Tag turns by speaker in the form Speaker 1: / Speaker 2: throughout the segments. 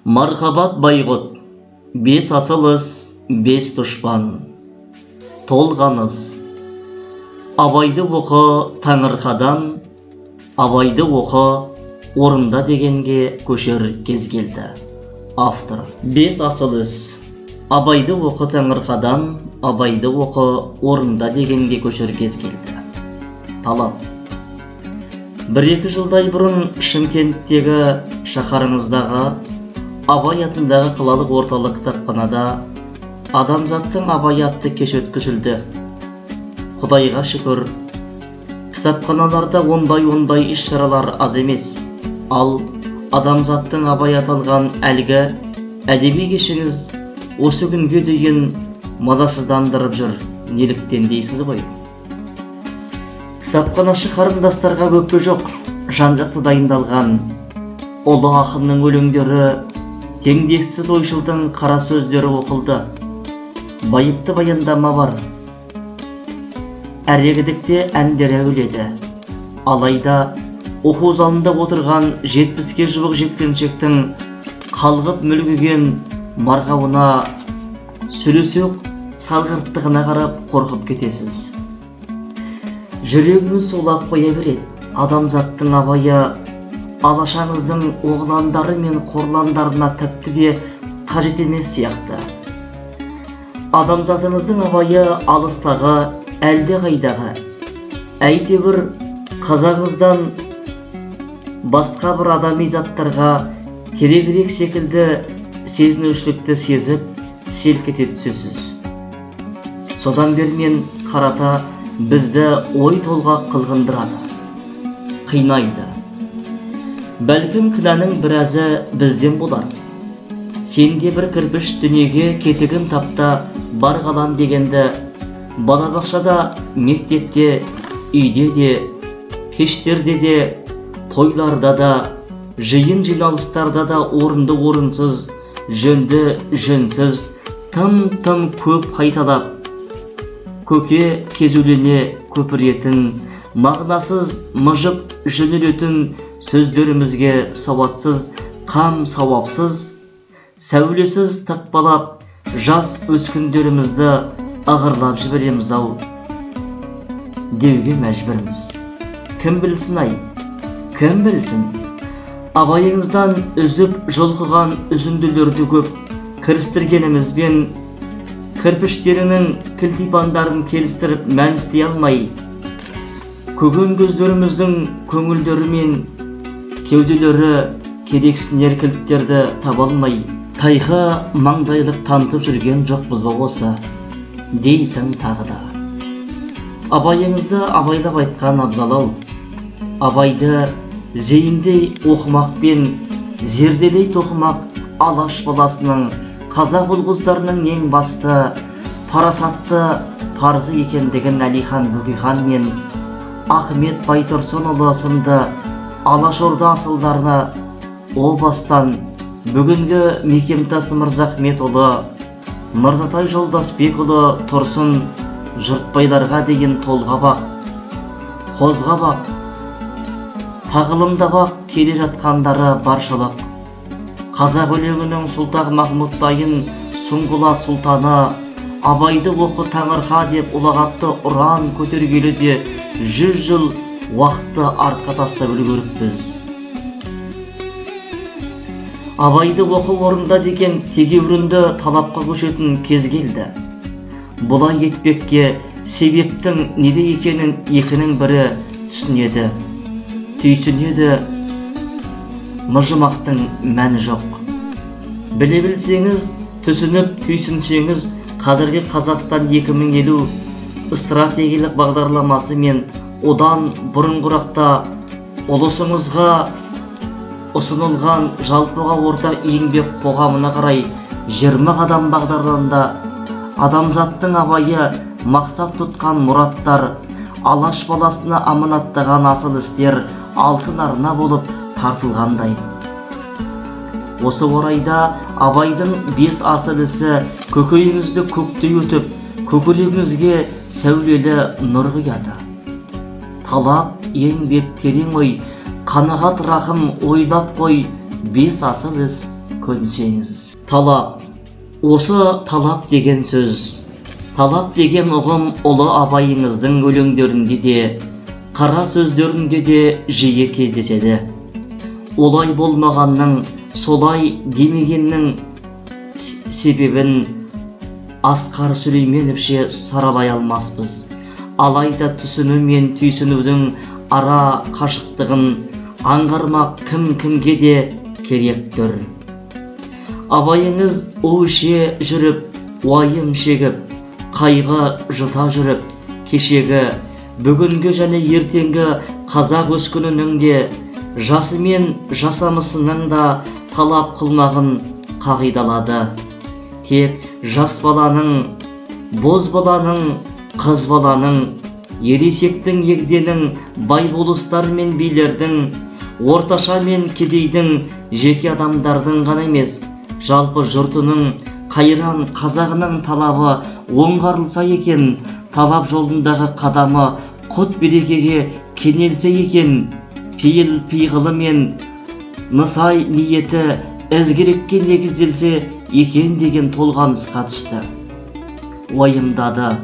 Speaker 1: Мархабат Байғұт, бес асыл іс, бес дұшпан. Толғаныс. Абайды оқы таңырқадан, Абайды оқы орында дегенге көшер кез келді. Автор. Бес асыл іс. Абайды оқы таңырқадан, Абайды оқы орында дегенге көшер кез келді. Талап. Бір-екі жылдай бұрын Шымкенттегі шаһарыңыздағы Абай атындағы қалалық орталық кітапханада адамзаттың Абай атты кеш өткізілді. Құдайға шүкір, кітапханаларда ондай-ондай іс-шаралар аз емес. Ал адамзаттың Абай аталған әлгі әдеби кешіңіз осы күнге дейін мазасыздандырып жүр. Неліктен дейсіз ғой? Кітапханашы қарындастарға өкпе жоқ, жан-жақты дайындалған ұлы ақынның өлеңдері, теңдессіз ойшылдың қара сөздері оқылды. Байыпты баяндама бар. Әрегідікте әндер әуеледі. Алайда оқу залында отырған 70-ке жуық жеткіншектің қалғып мүлгіген марғауына, сөйлесу салғырттығына қарап қорқып кетесіз. Жүрегіңіз сулап қоя береді. Адамзаттың Абайы алашаңыздың оғландары мен қорландарына тіпті де қажет емес сияқты. Адамзатыңыздың Абайы алыстағы, әлде қайдағы, әйтеуір қазағыңыздан басқа бір адами заттарға керегірек секілді сезінушілікті сезіп, селк ете түсесіз. Содан бермен қарата бізді ой толғақ қылғындырады, қинайды. Бәлкім кінәнің біразы бізден болар. Сенде бір кірпіш дүниеге кетігін тапта бар қалам дегенді балабақшада, мектепте, үйде де, кештерде де, тойларда да, жиын жиналыстарда да орынды орынсыз, жөнді жөнсіз, тым-тым көп қайталап, көке кезулене көпіретін, мағынасыз мыжып жөнелетін сөздерімізге сауатсыз, қам сауапсыз, сәулесіз тықпалап, жас өскіндерімізді ығырлап жібереміз ау деуге мәжбүрміз. Кім білсін ай, кім білсін? Абайыңыздан үзіп жұлқыған үзінділерді көп кірістіргенімізбен кірпіштерінің кілтипандарын келістіріп мәністей алмай, көген көздеріміздің көңілдері мен кеуделері керексінер кілттерді таба алмай, тайқы маңдайлық танытып жүрген жоқпыз ба осы, дейсің тағы да. Абайыңызды абайлап айтқан абзал-ау. Абайды зейіндей оқымақ пен зерделей тоқымақ алаш баласының, қазақ ұл-қыздарының ең басты парасатты парызы екендігін Әлихан Бөкейхан мен Ахмет Байтұрсынұлы сынды Алашорда асылдарына о бастан бүгінгі Мекемтас Мырзахметұлы, Мырзатай Жолдасбекұлы Тұрсын жұртбайларға дейін толғап-ақ, қозғап-ақ, тағылымдап-ақ келе жатқандары баршылық. Қазақ өлеңінің Сұлтан Махмұттайын Сұңғыла сұлтаны Абайды оқы таңырқа деп ұлағатты ұран көтергелі де 100 жыл уақытты артқа тастап үлгеріппіз. Абайды оқы орында деген тегеурінді талапқа көшетін кез келді. Бұлай етпекке себептің неде екенін екінің бірі түсінеді, түйсінеді. Мыжымақтың мәні жоқ. Біле білсеңіз, түсініп түйсінсеңіз, қазіргі Қазақстан 2050 стратегиялық бағдарламасы мен одан бұрынғырақта ұлысыңызға ұсынылған жалпыға ортақ еңбек қоғамына қарай 20 қадам бағдарында адамзаттың Абайы мақсат тұтқан мұраттар, алаш баласына аманаттаған асыл істер алтын арна болып тартылғандай. Осы орайда Абайдың бес асыл ісі көкейіңізді көктей өтіп, көкірегіңізге сәулелі нұр құяды. Талап, еңбек, терең ой, қанағат, рахым, ойлап қой, бес асыл іс көнсеңіз. Талап. Осы талап деген сөз, талап деген ұғым ұлы Абайыңыздың өлеңдерінде де, қара сөздерінде де жиі кездеседі. Олай болмағанның, солай демегеннің себебін Асқар Сүлейменовше саралай алмаспыз. Алайда түсіну мен түйсінудің ара қашықтығын аңғармақ кім-кімге де керектір. Абайыңыз у іше жүріп, уайым шегіп, қайғы жұта жүріп, кешегі, бүгінгі және ертеңгі қазақ өскінінің де, жасы мен жасамысының да талап қылмағын қағидалады. Тек жас баланың, боз баланың, қыз баланың, ересектің, егденің, бай болыстар мен билердің, орташа мен кедейдің, жеке адамдардың ғана емес, жалпы жұртының, қайран қазағының талабы оңғарылса екен, талап жолындағы қадамы құт берекеге кенелсе екен, пейіл пиғылы мен нысай ниеті ізгілікке негізделсе екен деген толғанысқа түсті. Уайымдады,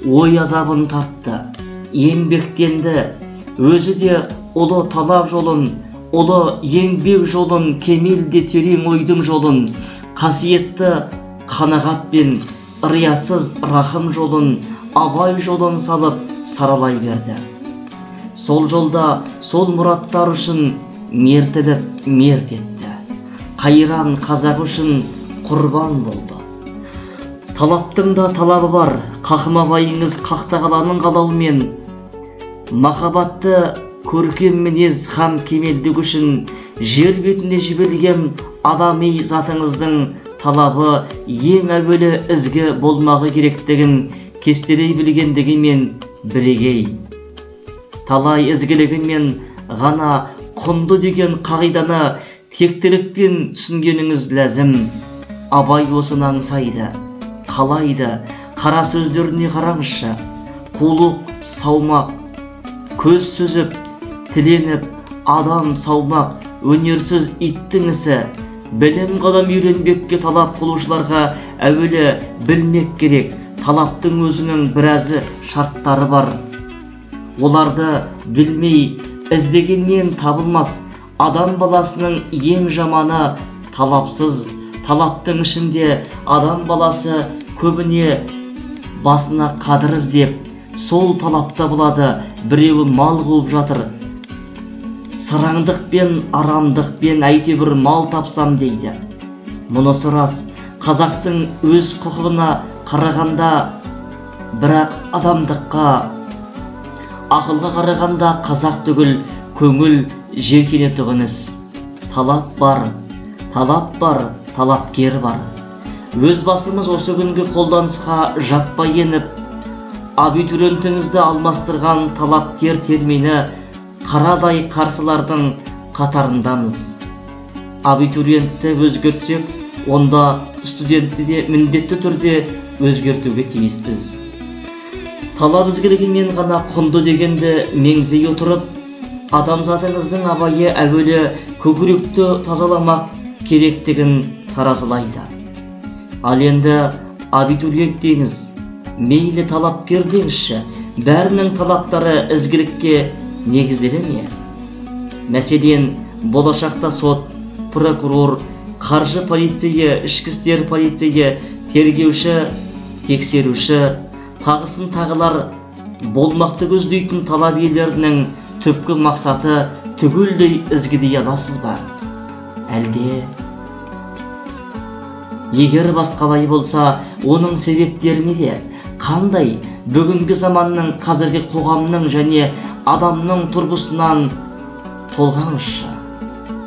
Speaker 1: ой азабын тартты, еңбектенді, өзі де ұлы талап жолын, ұлы еңбек жолын, кемел де терең ойдың жолын, қасиетті қанағат пен риясыз рахым жолын, Абай жолын салып саралай берді. Сол жолда, сол мұраттар үшін мертіліп мерт етті. Қайран қазақ үшін құрбан болды. Талаптың да талабы бар. Қақым Абайыңыз Қақтағаланың қалауымен махаббатты көркем мінез һәм кемелдік үшін жер бетіне жіберілген адами затыңыздың талабы ең әуелі ізгі болмағы керектігін кестелей білгендігімен бірегей. Талай ізгілігімен ғана құнды деген қағиданы тектілікпен түсінгеніңіз ләзім. Абай осыны аңсайды, қалайды. Қара сөздеріне қараңызшы. Қулық саумақ, көз сүзіп, тіленіп, адам саумақ, өнерсіз иттің ісі. Білім ғылым үйренбекке талап қылушыларға әуелі білмек керек. Талаптың өзінің біразы шарттары бар. Оларды білмей іздегеннен табылмас. Адам баласының ең жаманы талапсыз. Талаптың ішінде адам баласы көбіне басына қадір іздеп, сол талапта болады. Біреуі мал қуып жатыр, сараңдықпен, арамдықпен әйтеуір мал тапсам дейді. Мұнысы рас, қазақтың өз құқығына қарағанда, бірақ адамдыққа, ақылға қарағанда қазақ түгіл көңіл жеркенетұғын іс. Талап бар, талап бар, талапкер бар. Өз басымыз осы күнгі қолданысқа жаппай еніп, абитуриентіңізді алмастырған талапкер термині қарадай қарсылардың қатарындамыз. Абитуриентті өзгертсек, онда студентті де міндетті түрде өзгертуге тиіспіз. Талап ізгілігімен ғана құнды дегенді меңзей отырып, адамзатыңыздың Абайы әуелі көкіректі тазаламақ керектігін таразылайды. Ал енді абитуриент деңіз, мейлі талапкер деңізші, бәрінің талаптары ізгілікке негізделе ме? Мәселен, болашақта сот, прокурор, қаржы полицейі, ішкі істер полицейі, тергеуші, тексеруші, тағысын тағылар болмақты көздейтін талап иелерінің түпкі мақсаты түгелдей ізгі дей аласыз ба? Әлде егер басқалай болса, оның себептері неде? Қандай? Бүгінгі заманның, қазіргі қоғамның және адамның тұрғысынан толғаңызшы.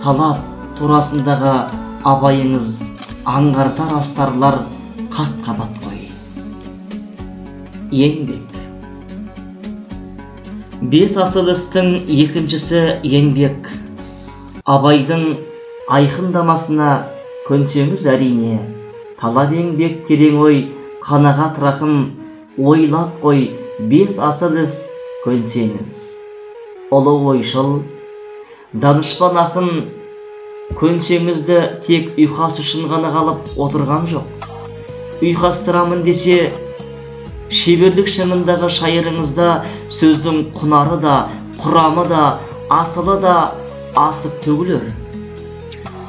Speaker 1: Талап турасындағы Абайыңыз аңғартар астарлар қат-қабат қой. Еңбек. Бес асыл істің екіншісі еңбек. Абайдың айқындамасына көнсеңіз әрине, талап еңбек терең ой, қанағат рахым, ойлап қой, бес асыл іс көнсеңіз. Ұлы ойшыл, данышпан ақын Көнсеңізді тек ұйқас үшін ғана қалып отырған жоқ. Ұйқастырамын десе, шеберлік шыңындағы шайырыңызда сөздің құнары да, құрамы да, асылы да асып төгілер.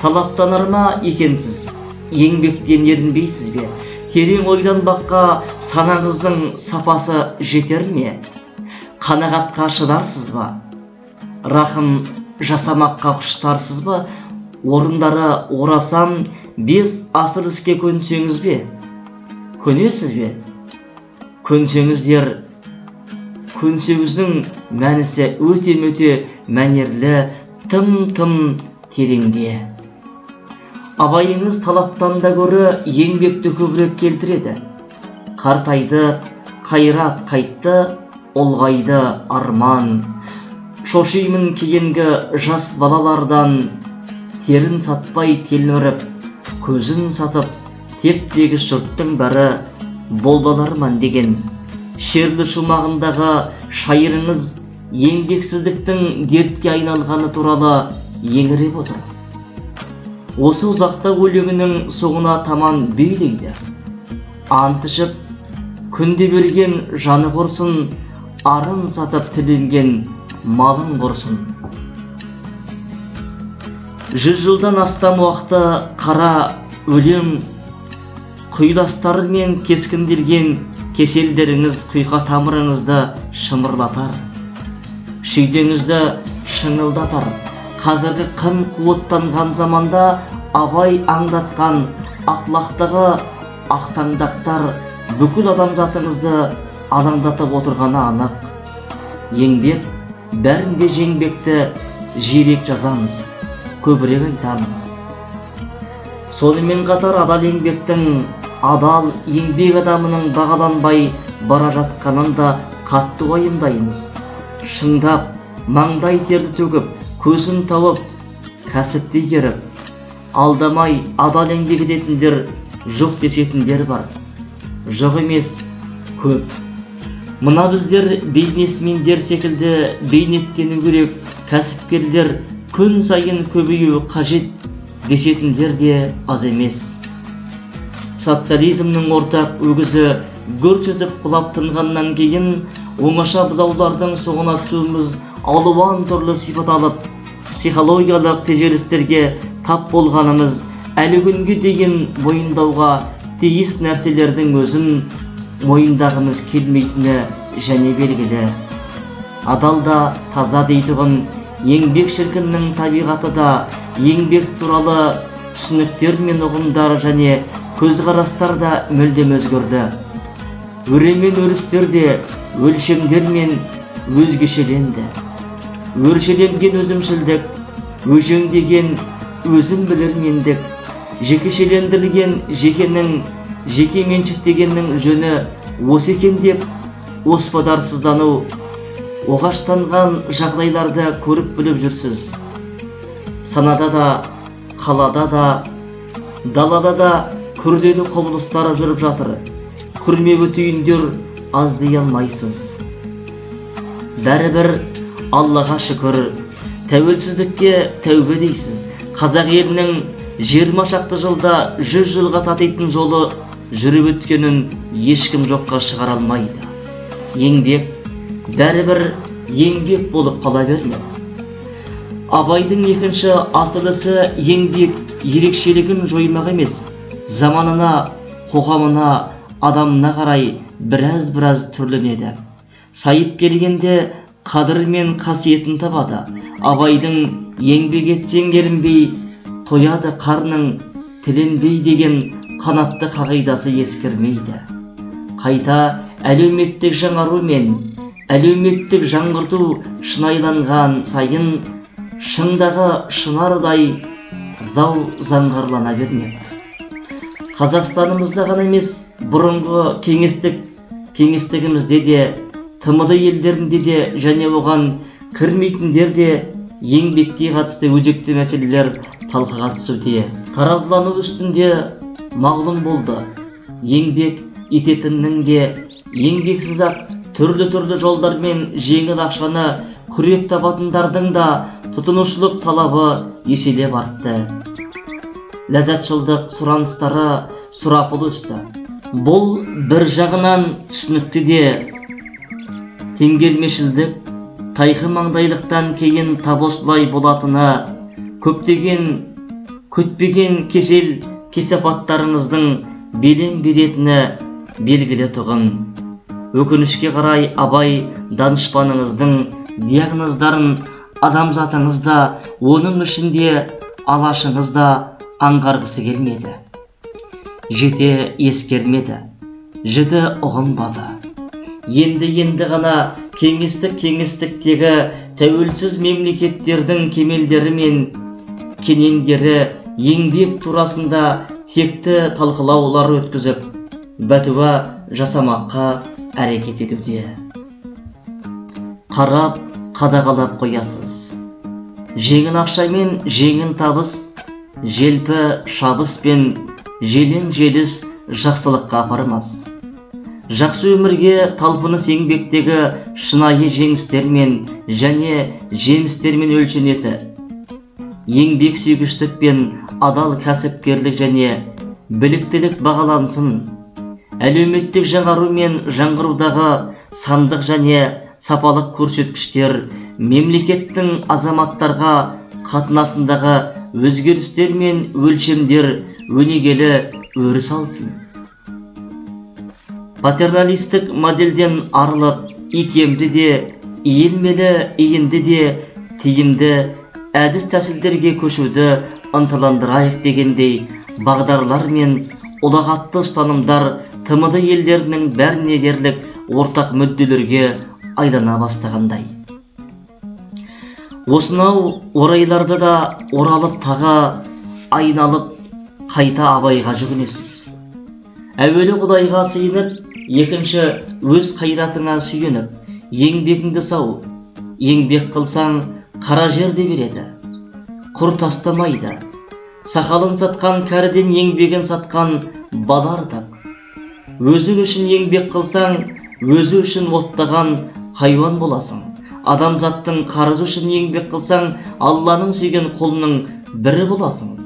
Speaker 1: Талаптанар ма екенсіз, еңбектен ерінбейсіз бе? Терең ойланбаққа санаңыздың сапасы жетер ме? Қанағатқа шыдарсыз ба? Рахым жасамаққа құштарсыз ба? Орындары орасан 5 асыл іске көнсеңіз бе? Көнесіз бе? Көнсеңіздер, көнсеңіздің мәнісі өте-мөте мәнерлі, тым-тым тереңде. Абайыңыз талаптан да гөрі еңбекті көбірек келтіреді. Қартайды, қайрат қайтты, ұлғайды арман. Шошимын кейінгі жас балалардан, терін сатпай телміріп, көзін сатып, теп-тегіс жұрттың бәрі болдаларман деген. Шерлі шумағындағы шайырыңыз еңбексіздіктің дертке айналғаны туралы еңіреп отыр. Осы ұзақта өлеңінің соңына таман бейлейді. Ант ішіп, күнде берген жаны құрсын, арын сатып тіленген малын құрсын. 100 жылдан астам уақыты қара өлең құйластарымен кескінделген кеселдеріңіз құйқа тамырыңызды шымырлатар, шүйдеңізді шыңылдатар. Қазіргі қым қуыттанған заманда Абай аңдатқан ақлақтағы ақтаңдақтар бүкіл адамзатыңызды алаңдатып отырғаны анық. Еңбек бәрінде жеңбекті жиірек жазамыз, көбірек айтамыз. Сонымен қатар адал еңбектің, адал еңбек адамының бағаланбай бара жатқанын да қатты уайымдаймыз. Шыңдап, маңдай терді төгіп, көзін тауып, кәсіпті игеріп, алдамай адал еңбек ететіндер жоқ десетіндер бар. Жоқ емес, көп. Мына біздер бизнесмендер секілді бейнеттену керек, кәсіпкерлер күн сайын көбеюі қажет десетіндер де аз емес. Социализмнің ортақ өгізі гүрс етіп құлап тынғаннан кейін оңаша бұзаулардың соңына түсуіміз алуан түрлі сипат алып, психологиялық тежелістерге тап болғанымыз әлі күнге дейін мойындауға тиіс нәрселердің өзін мойындағымыз келмейтіні және белгілі. Адал да таза дейтұғын еңбек шіркіннің табиғаты да еңбек туралы түсініктер мен ұғымдар және көзқарастар да мүлдем өзгерді. Өре мен өрістер де өлшемдер мен өзгешеленді. Өршеленген өзімшілдік, өжеңдеген өзім білермендік, жекешелендірілген жекенің, жеке меншіктегеннің жөні осы екен деп оспадарсыздану, оғаштанған жағдайларды көріп біліп жүрсіз. Санада да, қалада да, далада да күрделі құбылыстар жүріп жатыр. Күрмеуі түйіндер аз дей алмайсыз. Бәрібір Аллаға шүкір, тәуелсіздікке тәубе дейсіз. Қазақ елінің 20 шақты жылда 100 жылға татитын жолы жүріп өткенін ешкім жоққа шығара алмайды. Еңбек бәрібір еңбек болып қала бермек. Абайдың екінші асыл ісі еңбек ерекшелігін жоймақ емес, заманына, қоғамына, адамына қарай біраз-біраз түрленеді. Сайып келгенде қадірі мен қасиетін табады. Абайдың еңбек етсең ерінбей, тояды қарның тіленбей деген қанатты қағидасы ескірмейді. Қайта әлеуметтік жаңару мен әлеуметтік жаңғырту шынайланған сайын шыңдағы шынардай зау заңғарлана бермек. Қазақстанымызда ғана емес, бұрынғы кеңестігімізде де, ТМД елдерінде де және оған кірмейтіндер де еңбекке қатысты өзекті мәселелер талқыға түсуде. Таразылану үстінде мағлұм болды. Еңбек ететіннің де еңбексіз-ақ түрлі-түрлі жолдармен жеңіл ақшаны күрек табатындардың да тұтынушылық талабы еселеп артты. Ләззатшылдық сұраныстары сұрапыл өсті. Бұл бір жағынан түсінікті де, теңгермешілдік, тайқы маңдайлықтан кейін тап осылай болатыны, көптеген күтпеген кесел кесапаттарыңыздың белең беретіні белгілі тұғын. Өкінішке қарай, Абай данышпаныңыздың диагноздарын адамзатыңыз да, оның ішінде алашыңыз да аңғарғысы келмеді. Жете ескермеді, жіті ұғынбады. Енді-енді ғана кеңестік-кеңестіктегі тәуелсіз мемлекеттердің кемелдері мен кенендері еңбек турасында текті талқылаулар өткізіп, бәтуа жасамаққа әрекет етуде. Қарап, қадағалап қоясыз. Жеңіл ақшамен жеңіл табыс, желпі шабыс пен желең желіс жақсылыққа апармас. Жақсы өмірге талпыныс еңбектегі шынайы жеңістермен және жемістермен өлшенеді. Еңбек сүйгіштік пен адал кәсіпкерлік және біліктілік бағалансын. Әлеуметтік жаңару мен жаңғырудағы сандық және сапалық көрсеткіштер мемлекеттің азаматтарға қатынасындағы өзгерістер мен өлшемдер өнегелі өріс алсын. Патерналистік модельден арылып, икемді де, иілмелі, иінді де, тиімді әдіс тәсілдерге көшуді ынталандырайық дегендей бағдарлар мен ұлағатты ұстанымдар ТМД елдерінің бәріне дерлік ортақ мүдделерге айлана бастағандай. Осынау орайларды да оралып тағы айналып қайта Абайға жүгінесіз. Әуелі Құдайға сыйынып, екінші өз қайратыңа сүйеніп, еңбегіңді сау, еңбек қылсаң қара жер де береді, құр тастамайды. Сақалын сатқан кәріден еңбегін сатқан бала артық. Өзің үшін еңбек қылсаң, өзі үшін оттаған хайуан боласың. Адамзаттың қарызы үшін еңбек қылсаң, Алланың сүйген құлының бірі боласың.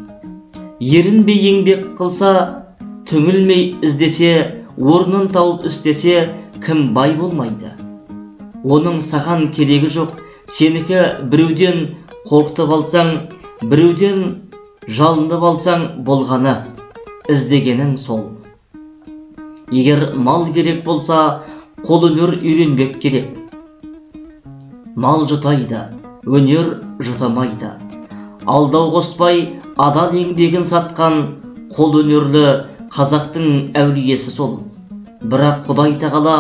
Speaker 1: Ерінбей еңбек қылса, түңілмей іздесе, орнын тауып істесе, кім бай болмайды? Оның саған керегі жоқ, сенікі біреуден қорқытып алсаң, біреуден жалынып алсаң болғаны, іздегенің сол. Егер мал керек болса, қолөнер үйренбек керек. Мал жұтайды, өнер жұтамайды. Алдау қоспай, адал еңбегін сатқан қолөнерлі қазақтың әулиесі сол. Бірақ Құдай тағала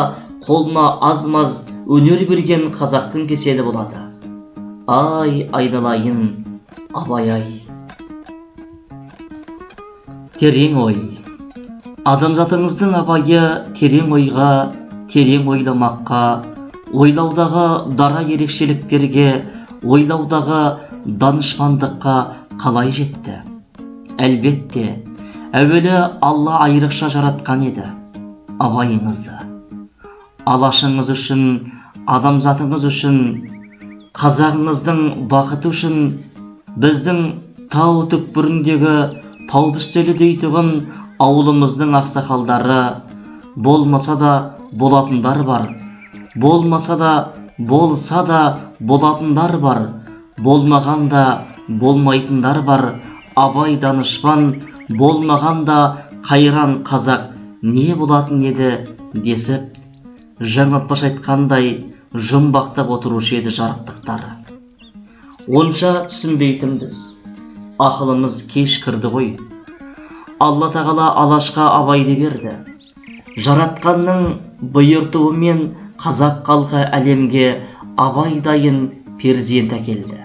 Speaker 1: қолына аз-маз өнер берген қазақтың кеселі болады. Ай, айналайын, Абай ай. Терең ой. Адамзатыңыздың Абайы терең ойға, терең ойламаққа, ойлаудағы дара ерекшеліктерге, ойлаудағы данышпандыққа қалай жетті? Әлбетте, әуелі Алла айрықша жаратқан еді Абайыңызды. Алашыңыз үшін, адамзатыңыз үшін, қазағыңыздың бақыты үшін біздің тау түкпіріндегі Таубүстелі дейтұғын ауылымыздың ақсақалдары болмаса да болатындар бар, болмаса да болса да болатындар бар, болмаған да болмайтындар бар. Абай данышпан болмаған да қайран қазақ не болатын еді десіп, жаңылтпаш айтқандай жұмбақтап отырушы еді жарықтықтары. Онша түсінбейтінбіз, ақылымыз кеш кірді ғой. Алла тағала алашқа Абайды берді. Жаратқанның бұйыртуымен қазақ халқы әлемге Абайдайын перзент әкелді.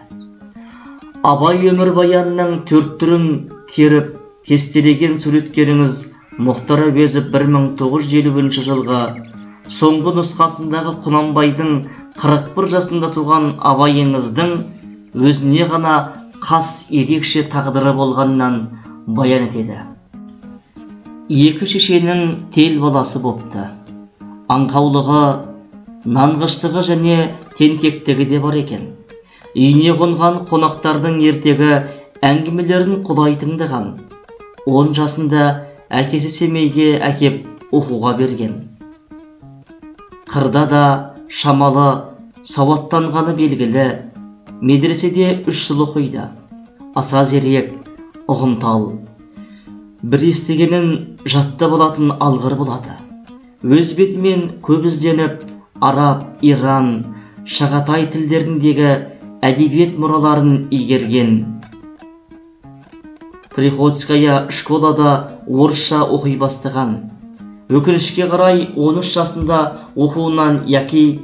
Speaker 1: Абай өмірбаянының төрт түрін теріп кестелеген суреткеріңіз Мұхтар Әуезов 1950 жылғы соңғы нұсқасындағы Құнанбайдың 41 жасында туған Абайыңыздың өзіне ғана қас ерекше тағдыры болғаннан баян етеді. Екі шешенің тел баласы бопты. Аңқаулығы, нанғыштығы және тентектігі де бар екен. Үйіне қонған қонақтардың ертегі әңгімелерін құлай тыңдаған. 10 жасында әкесі Семейге әкеп оқуға берген. Қырда да шамалы сауаттанғаны белгілі. Медреседе 3 жыл оқиды. Аса зерек, ұғымтал. Бір естігенін жаттап алатын алғыр болады. Өз бетімен көп ізденіп, араб, иран, шағатай тілдеріндегі әдебиет мұраларын игерген. Приходская школада орысша оқи бастаған. Өкінішке қарай 13 жасында оқуынан яки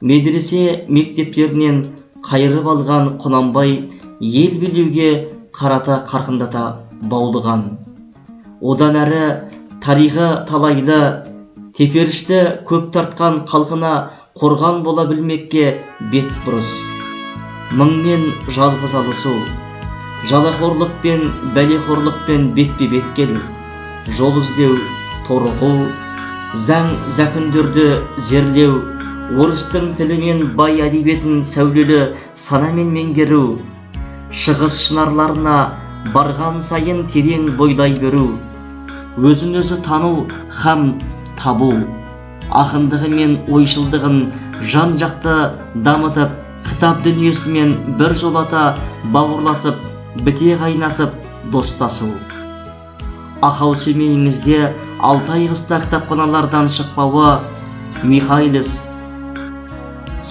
Speaker 1: медресе мектептерінен қайырып алған Құнанбай ел билеуге қарата қарқындата баулыған. Одан әрі тарихы талайлы, теперішті көп тартқан халқына қорған бола білмекке бет бұрыс. Мыңмен жалғыз алысу, жалақорлықпен, бәлеқорлықпен бетпе-бет келу, жол іздеу, торығу, заң зәкүндерді зерлеу, орыстың тілі мен бай әдебиетін сәулелі санамен меңгеру, шығыс шынарларына барған сайын терең бойлай беру, өзін өзі тану һәм табу, ақындығы мен ойшылдығын жан-жақты дамытып, кітап дүниесімен бір жолата бауырласып, біте қайнасып, достасу. Ақау Семейіңізде 6 ай қыста кітапханалардан шықпауы Михайлис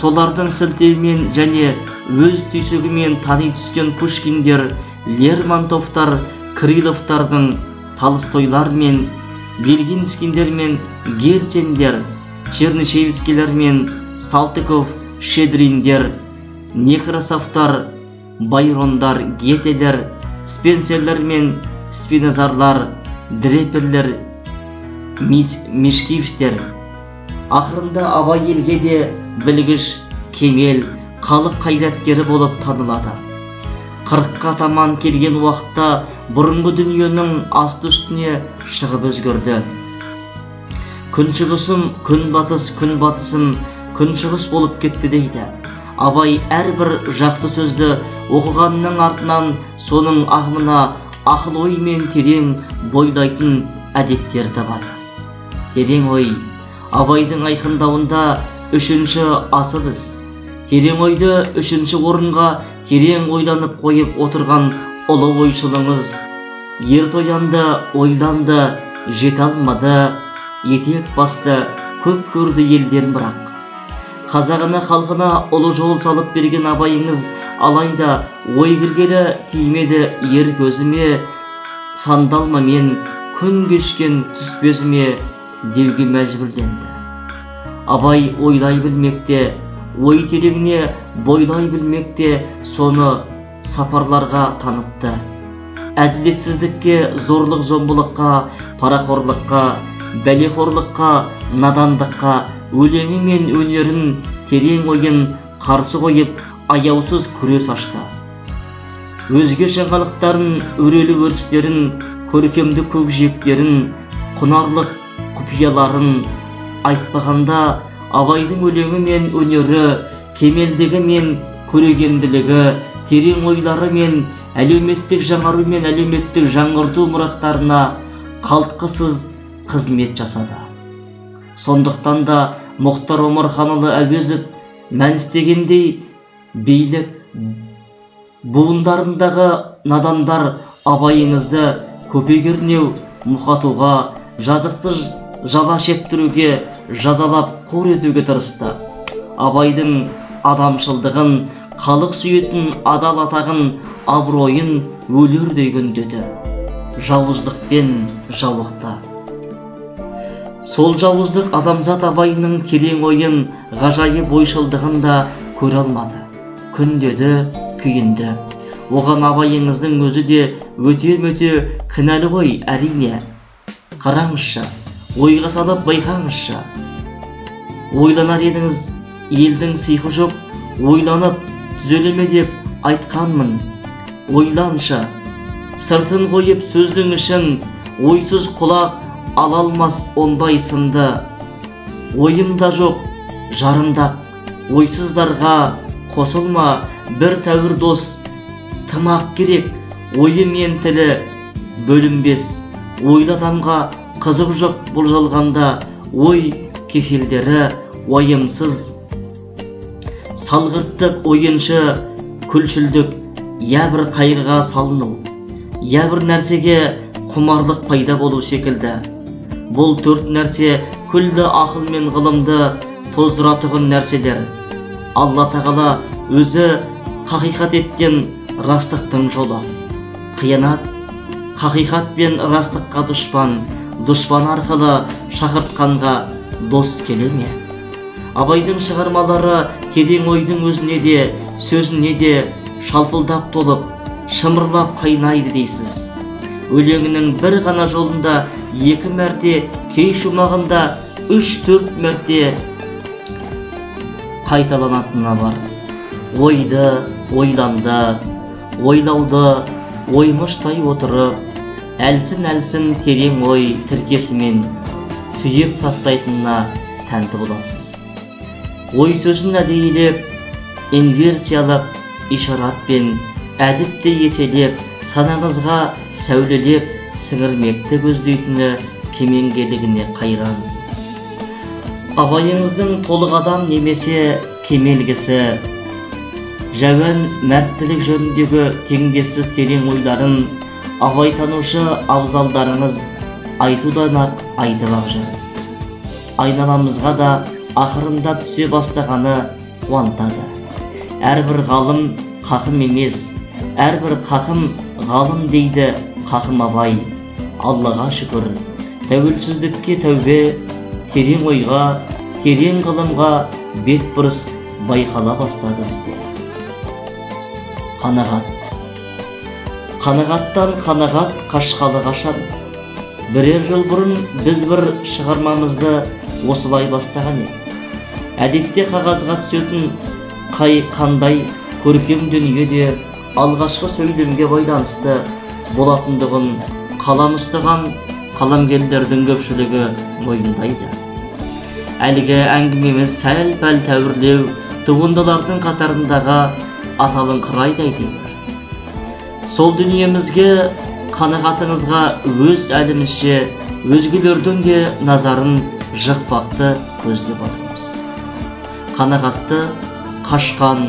Speaker 1: солардың сілтеуімен және өз түйсігімен тани түскен Пушкиндер, Лермонтовтар, Крыловтардың, Толстойлар мен Белгинскиндер мен Герцендер, Чернышевскийлер мен Салтыков, Щедриндер, Некрасовтар, Байрондар, Гетелер, Спенсерлер мен Спинозарлар, Дреперлер, Мишкевичтер. Ақырында Абай елге де білгіш, кемел, халық қайраткері болып танылады. 40-қа таман келген уақытта бұрынғы дүниенің асты үстіне шығып өзгерді. Күншығысым күн батыс, күн батысым күншығыс болып кетті дейді. Абай әрбір жақсы сөзді оқығанның артынан соның ағымына ақыл ой мен терең бойлайтын әдеттер табады. Терең ой Абайдың айқындауында үшінші асыл іс. Терең ойды үшінші орынға терең ойланып қойып отырған ұлы ойшылыңыз ертоянды, ойланды, жете алмады, етек басты, көп көрді елден бірақ. Қазағына, халқына ұлы жол салып берген Абайыңыз алайда ой кіргелі тимеді ер көзіме, сандалма мен күн кешкен түспезіме деуге мәжбүрленді. Абай ойлай білмекте, ой тереңіне бойлай білмекте, соны сапарларға танытты. Әділетсіздікке, зорлық зомбылыққа, парақорлыққа, бәлеқорлыққа, надандыққа өлеңі мен өнерін, терең ойын қарсы қойып, аяусыз күрес ашты. Өзге жаңалықтарын, өрелі өрістерін, көркемді көкжиектерін, құнарлық құпияларын айтпағанда, Абайдың өлеңі мен өнері, кемелдігі мен көрегенділігі, терең ойлары мен әлеуметтік жаңару мен әлеуметтік жаңғырту мұраттарына қалтқысыз қызмет жасады. Сондықтан да Мұхтар Омарханұлы Әуезов мәністегендей, билік буындарындағы надандар Абайыңызды көпе-көрнеу мұқатуға, жазықсыз жала шептіруге, жазалап қор етуге тырысты. Абайдың адамшылдығын, халық сүйетін адал атағын, абыройын өлердей күндеді, жауыздықпен жауықты. Сол жауыздық адамзат Абайының терең ойын, ғажайып ойшылдығын да көре алмады. Күндеді, күйінді. Оған Абайыңыздың өзі де өте-мөте кінәлі ғой, әрине. Қараңызшы, ойға салып байқаңызшы. Ойланар едіңіз, елдің сиқы жоқ, ойланып түзелеме деп айтқанмын. Ойланшы, сыртын қойып сөздің ішін, ойсыз құлақ ала алмас ондай сынды. Ойым да жоқ, жарымдақ, Ойсыздарға қосылма, бір тәуір дос тымақ керек, ойы мен тілі бөлінбес. Ойлы адамға қызық жоқ бұл жалғанда, ой кеселдері уайымсыз. Салғырттық, ойыншы, күлшілдік, я бір қайғыға салыну, я бір нәрсеге құмарлық пайда болу секілді. Бұл төрт нәрсе күлді ақыл мен ғылымды тоздыратұғын нәрселер. Алла тағала өзі хақиқат еткен растықтың жолы. Қиянат хақиқат пен растыққа дұшпан, дұшпан арқылы шақыртқанға дос келе ме? Абайдың шығармалары терең ойдың өзіне де, сөзіне де шалпылдап толып, шымырлап қайнайды дейсіз. Өлеңінің бір ғана жолында 2 мәрте, кей шумағында 3-4 мәрте қайталанатыны бар. Ойды, ойланды, ойлауды оймыштай отырып, әлсін-әлсін терең ой тіркесімен түйіп тастайтынына тәнті боласыз. Ой сөзін әдейілеп, инверсиялық ишаратпен әдіпті еселеп, санаңызға сәулелеп сіңірмекті көздейтіні кемеңгерлігіне қайрансыз. Абайыңыздың толық адам немесе кемелгісі, жәуан мәрттілік жөніндегі теңдессіз терең ойларын абайтанушы абзалдарыңыз айтудан-ақ айтып-ақ жүр. Айналамызға да ақырында түсе бастағаны қуантады. Әрбір ғалым қақым емес, әрбір қақым ғалым дейді қақым Абай. Аллаға шүкір, тәуелсіздікке тәубе, терең ойға, терең ғылымға бет бұрыс байқала бастады бізде. Қанағат. Қанағаттан қанағат қашқалы қашан. Бірер жыл бұрын біз бір шығармамызды осылай бастаған едік. Әдетте қағазға түсетін қандай көркем дүние де алғашқы сөйлемге байланысты болатындығын қалам ұстаған қаламгерлердің көпшілігі мойындайды. Әлгі әңгімеміз сәл-пәл тәуірлеу туындылардың қатарындағы аталыңқырайды әйтеуір. Сол дүниемізге, қанағатыңызға өз әлімізше өзгелердің де назарын жықпақты көздеп отырмыз. Қанағатты қашқан,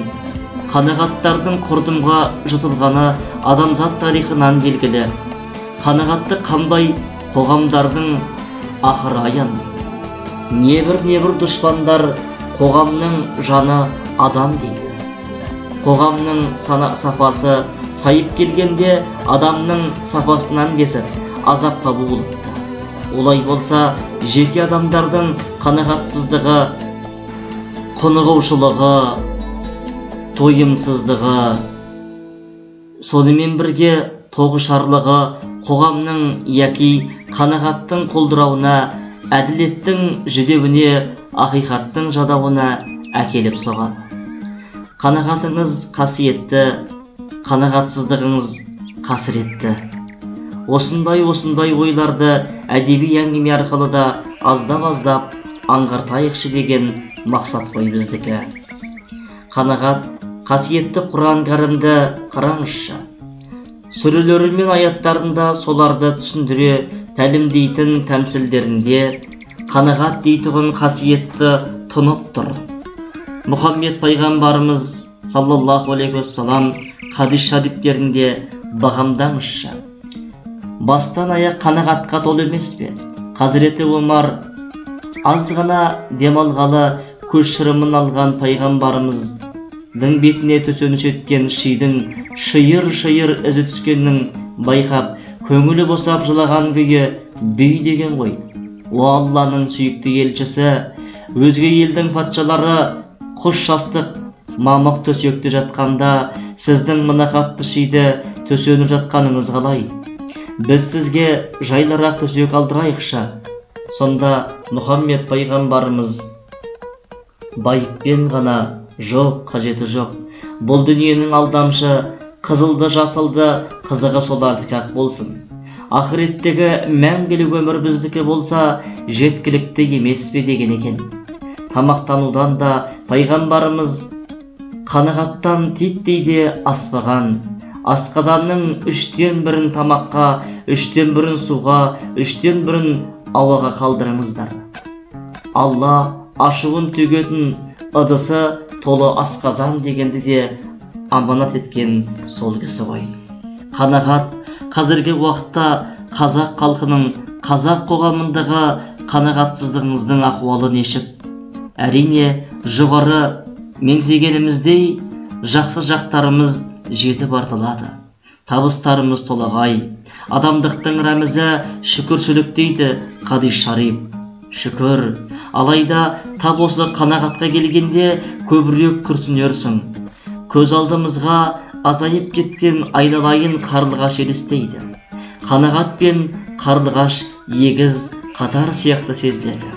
Speaker 1: қанағаттардың құрдымға жұтылғаны адамзат тарихынан белгілі. Қанағатты қандай қоғамдардың ақыры аян. Небір-небір дұшпандар қоғамның жаны адам дейді. Қоғамның сапасы сайып келгенде адамның сапасынан десіп азапқа буылыпты. Олай болса, жеке адамдардың қанағатсыздығы, құнығушылығы, тойымсыздығы, сонымен бірге тоғышарлығы қоғамның яки қанағаттың құлдырауына, әділеттің жүдеуіне, ақиқаттың жадауына әкеліп соғады. Қанағатыңыз қасиетті, қанағатсыздығыңыз қасіретті. Осындай ойларды әдеби әңгіме арқылы да аздап-аздап аңғартайықшы деген мақсат қой біздікі. Қанағат қасиетті Құран кәрімді қараңызшы. Сүрелері мен аяттарында соларды түсіндіре тәлімдейтін тәмсілдерінде қанағат дейтұғын қасиетті тұнып тұр. Мұхаммед пайғамбарымыз саллаллаху алейхи уассалам хадис шарифтерінде бағамдаңызшы. Бастан аяқ қанағатқа толы емес пе? Хазіреті Омар аз ғана демалғалы көз шырымын алған пайғамбарымыздың бетіне төсеніш еткен шидің шиыр-шиыр ізі түскенін байқап, көңілі босап жылаған күйі бүй деген ғой. О Алланың сүйікті елшісі, өзге елдің патшалары құс жастық мамық төсекте жатқанда сіздің мына қатты шиді төсеніп жатқаныңыз қалай? Біз сізге жайлырақ төсек алдырайықшы. Сонда Мұхаммед пайғамбарымыз байыппен ғана, жоқ, қажеті жоқ. Бұл дүниенің алдамшы, қызылды жасылды қызығы солардікі-ақ болсын. Ақыреттегі мәңгілік өмір біздікі болса, жеткілікті емес пе деген екен. Тамақтанудан да пайғамбарымыз қанағаттан титтей де аспаған. Асқазанның 1/3 тамаққа, 1/3 суға, 1/3 ауаға қалдырыңыздар. Алла ашуын төгетін ыдысы толы асқазан дегенді де аманат еткен сол кісі ғой. Қанағат қазіргі уақытта қазақ халқының, қазақ қоғамындағы қанағатсыздығыңыздың ахуалы нешік? Әрине, жоғары меңзегеніміздей жақсы жақтарымыз жетіп артылады. Табыстарымыз толағай. Адамдықтың рәмізі шүкіршілік дейді Қадис Шариф. Шүкір. Алайда тап осы қанағатқа келгенде көбірек күрсінерсің. Көз алдымызға азайып кеткен айналайын қарлығаш елестейді. Қанағат пен қарлығаш егіз қатар сияқты сезіледі.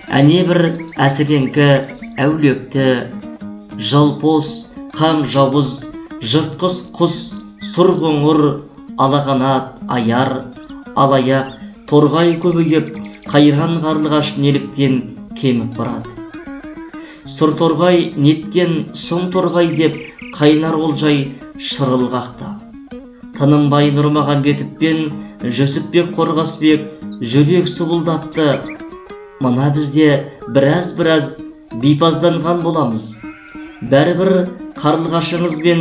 Speaker 1: Әне бір әсіреңкі, әулекті, жалпос, қам жауыз, жыртқыш құс, сұр қоңыр, алақанат, аяр, алаяқ, торғай көбейіп, қайран қарлығаш неліктен кеміп барады. Сұр торғай неткен сұм торғай деп қайнар олжай шырыл қақты. Тынымбай Нұрмағамбетов пен Жүсіпбек Қорғасбек жүрек сұбылдатты. Мына бізде біраз-біраз бейпазданған боламыз. Бәрібір қарлығашыңыз бен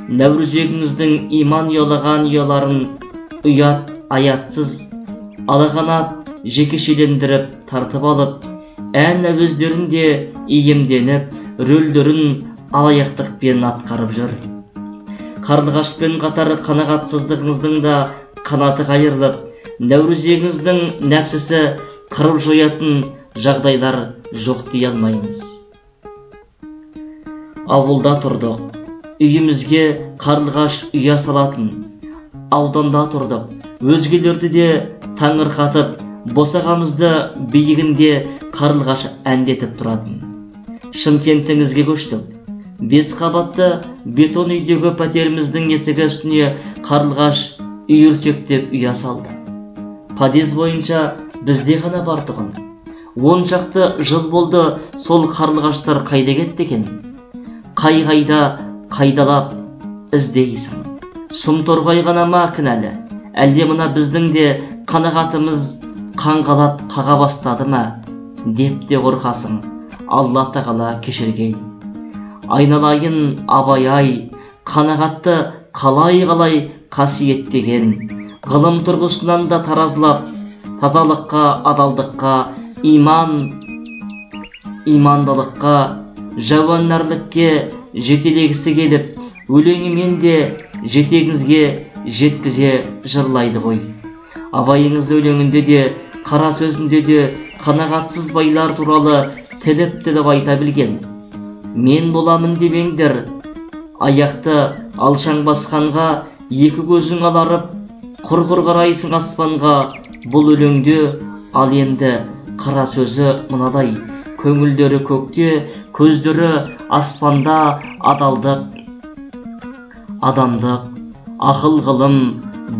Speaker 1: нәурізегіңіздің иман ұялаған ұяларын ұят аятсыз алақанат жекешелендіріп тартып алып, ән әуездерін де иемденіп, рөлдерін алаяқтықпен атқарып жүр. Қарлығашпен қатар қанағатсыздығыңыздың да қанаты қайырылып, нәурізегіңіздің нәпсісі қырып жоятын жағдайлар жоқ дей алмаймыз. Ауылда тұрдық, үйімізге қарлығаш ұя салатын. Ауданда тұрдық, өзгелерді де таңырқатып, босағамызды биігінде қарлығаш әндетіп тұратын. Шымкентіңізге көштік. 5 қабатты бетон үйдегі пәтеріміздің есігі үстіне қарлығаш үйірсектеп ұя салды. Подъезд бойынша бізде ғана бар тұғын. 10 шақты жыл болды, сол қарлығаштар қайда кетті екен? Қай-қайда қайдалап іздейсің. Сұм торғай ғана ма кінәлі? Әлде мына біздің де қанағатымыз қаңғалап қаға бастады ма деп те қорқасың. Алла тағала кешіргей. Айналайын Абай-ай, қанағатты қалай-қалай қасиеттеген, ғылым тұрғысынан да таразылап, тазалыққа, адалдыққа, имандылыққа, жауаннарлықке жетелегісі келіп, өлеңімен де жетегіңізге жеткізе жырлайды ғой. Абайыңыз өлеңінде де, қара сөзінде де қанағатсыз байлар туралы тіліп-тіліп айта білген. Мен боламын демеңдер, аяқты алшаң басқанға екі көзің аларып, құр-құр қарайсың аспанға. Бұл өлеңде ал енді қара сөзі мынадай: көңілдері көкте, көздері аспанда, адалдық, адамдық, ақыл, ғылым,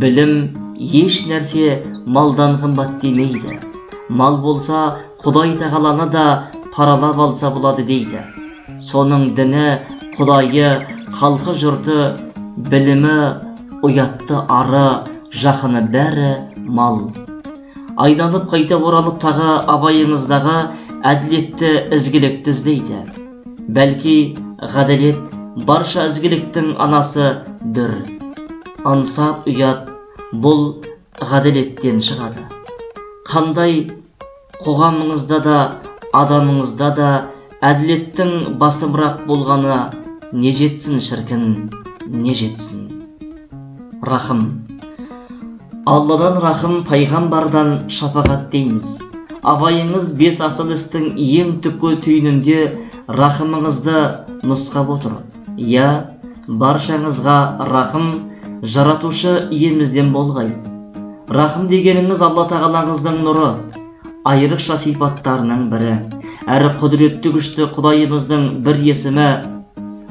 Speaker 1: білім еш нәрсе малдан қымбат демейді. Мал болса, Құдай тағаланы да паралап алса болады дейді. Соның діні, Құдайы, халқы, жұрты, білімі, ұятты, ары, жақыны бәрі мал. Айналып қайта оралып тағы Абайыңыздағы әділетті, ізгілікті іздейді. Бәлки ғаділет барша ізгіліктің анасы дүр. Ансап ұят бұл ғаділеттен шығады. Қандай қоғамыңызда да, адамыңызда да әділеттің басымырақ болғаны не жетсін шіркін, не жетсін. Рахым. Алладан рахым, пайғамбардан шапағат дейміз. Абайыңыз 5 асыл істің ең түпкі түйінінде рахымыңызды нұсқап отыр. Я, баршаңызға рахым жаратушы иемізден болғай. Рахым дегеніңіз Алла тағалаңыздың нұры, айрықша сипаттарының бірі, әрі құдіретті күшті Құдайымыздың бір есімі.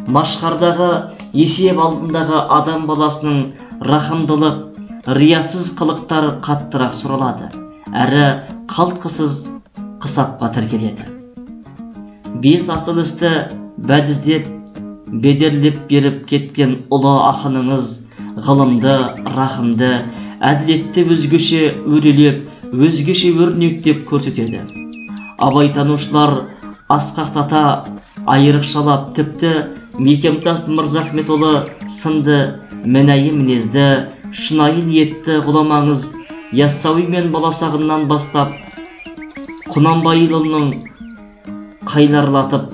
Speaker 1: Машқардағы есеп алдындағы адам баласының рахымдылық, риясыз қылықтар қаттырақ сұралады, әрі қалтқысыз қысапқа тіркеледі. Бес асыл істі бәдіздеп, бедерлеп беріп кеткен ұлы ақыныңыз ғылымды, рахымды, әділетті өзгеше өрелеп, өзгеше өрнектеп көрсетеді. Абайтанушылар асқақтата, айрықшалап, тіпті Мекемтас Мырзахметұлы сынды мінайы мінезді, шынайы ниетті ғұламаңыз Яссауи мен Баласағыннан бастап Құнанбайұлының қайнарлатып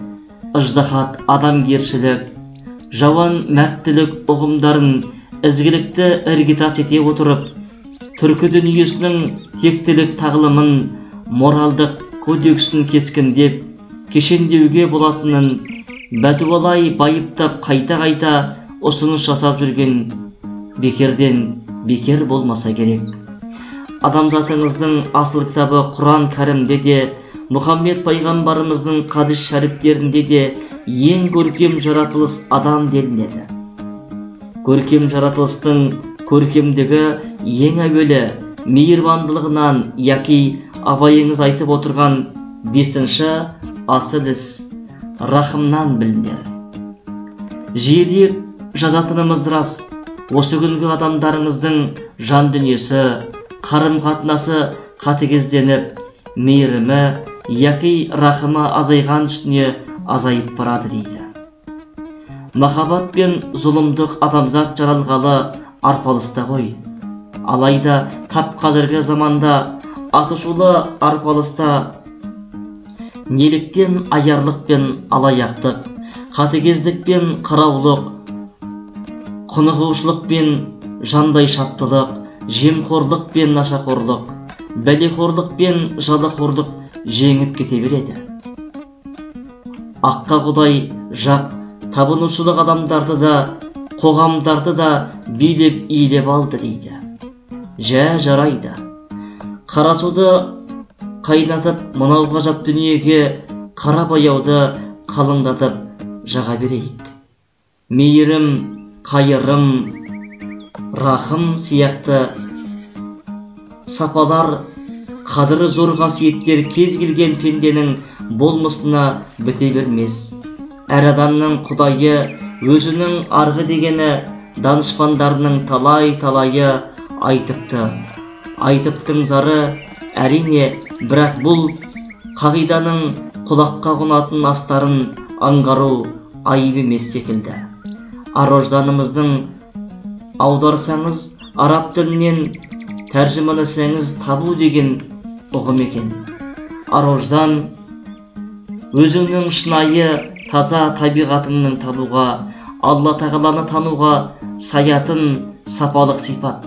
Speaker 1: ыждахат, адамгершілік, жауан мәрттілік ұғымдарын ізгілікті іргетас ете отырып, түркі дүниесінің тектілік тағылымын, моральдық кодексін кескіндеп, кешендеуге болатынын бәтуалай байыптап қайта-қайта ұсыныс жасап жүрген бекерден бекер болмаса керек. Адамзатыңыздың асыл кітабы Құран Кәрімде де, Мұхаммед пайғамбарымыздың хадис шәріптерінде де ең көркем жаратылыс адам делінеді. Көркем жаратылыстың көркемдігі ең әуелі мейірбандылығынан, яки Абайыңыз айтып отырған бесінші асыл іс рахымнан білінер. Жиірек жазатынымыз рас, осы күнгі адамдарыңыздың жан дүниесі, қарым-қатынасы қатыгезденіп, мейірімі, яки рахымы азайған үстіне азайып барады дейді. Махаббат пен зұлымдық адамзат жаралғалы арпалыста ғой. Алайда тап қазіргі заманда атышулы арпалыста неліктен аярлық пен алаяқтық, қатыгездік пен қыраулық, құнығушылық пен жандай шаптылық, жемқорлық пен нашақорлық, бәлеқорлық пен жалақорлық жеңіп кете береді. Аққа құдай жақ табынушылық адамдарды да, қоғамдарды да билеп илеп алды дейді. Жә, жарайды. Қарасуды қайнатып, мынау ғажап дүниеге қара бояуды қалыңдатып жаға берейік. Мейірім, қайырым, рахым сияқты сапалар, қадірі зор қасиеттер кез келген пенденің болмысына біте бермес. Әр адамның құдайы өзінің арғы дегені данышпандарының талай-талайы айтыпты. Айтыптың зары әрине, бірақ бұл қағиданың құлаққа қонатын астарын аңғару айып емес секілді. Ар-ожданымыздың аударсаңыз, араб тілінен тәржімаласаңыз табу деген ұғым екен. Ар-ождан өзіңнің шынайы таза табиғатыңның табуға, Алла тағаланы тануға саятын сапалық сипат.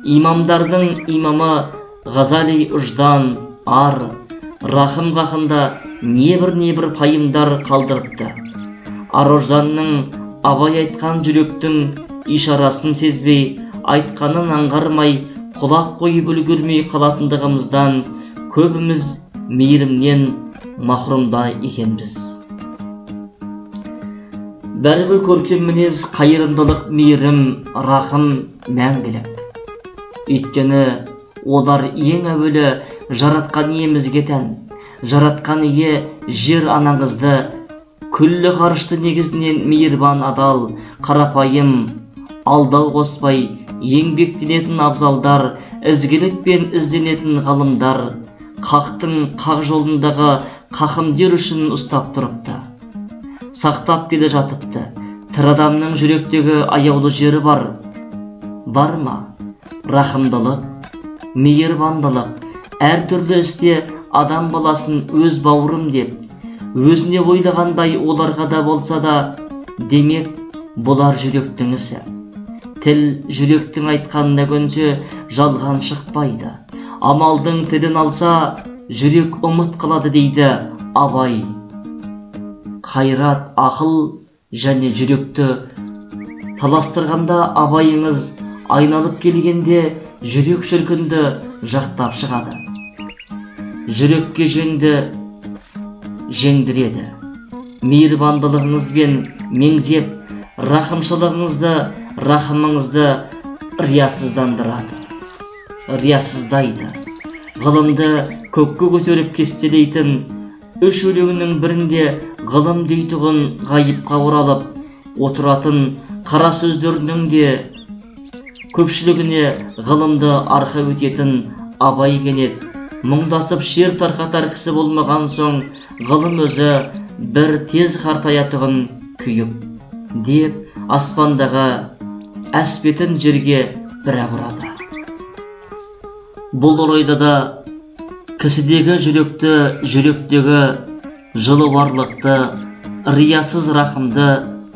Speaker 1: Имамдардың имамы Ғазали ұждан, ар, рахым хақында небір-небір пайымдар қалдырыпты. Ар-ожданның Абай айтқан жүректің ишарасын сезбей, айтқанын аңғармай, құлақ қойып үлгермей қалатындығымыздан көбіміз мейірімнен махрұмда екенбіз. Бәрібір көркем мінез, қайырымдылық, мейірім, рахым мәңгілік. Өйткені олар ең әуелі жаратқан иемізге тән. Жаратқан ие жер анаңызды, күллі ғарышты негізінен мейірбан адал, қарапайым, алдау қоспай, еңбектенетін абзалдар, ізгілік пен ізденетін ғалымдар, қақтың қақ жолындағы қақымдер үшін ұстап тұрыпты. Сақтап келе жатыпты. Тірі адамның жүректегі аяулы жері бар. Бар ма? Рахымдылық, мейірбандылық, әртүрлі істе адам баласын өз бауырым деп, өзіне ойлағандай оларға да болса да, демек бұлар жүректің ісі. Тіл жүректің айтқанына көнсе, жалған шықпайды. Амалдың тілін алса, жүрек ұмыт қалады дейді Абай. Қайрат, ақыл және жүректі таластырғанда Абайыңыз айналып келгенде жүрек шіркінді жақтап шығады. Жүрекке жеңді жеңдіреді. Мейірбандылығыңызбен меңзеп, рахымшылығыңызды, рахымыңызды риясыздандырады, риясыздайды. Ғылымды көкке көтеріп кестелейтін Үш өлеңінің бірінде ғылым дейтұғын ғайыпқа оралып отыратын қара сөздерінің де көпшілігіне ғылымды арқа өтетін Абай кенет мұңдасып шер тарқатар кісі болмаған соң ғылым өзі бір тез қартаятұғын күйік деп аспандағы әспетін жерге бір-ақ ұрады. Бұл орайда да кісідегі жүректі, жүректегі жылуарлықты, риясыз рақымды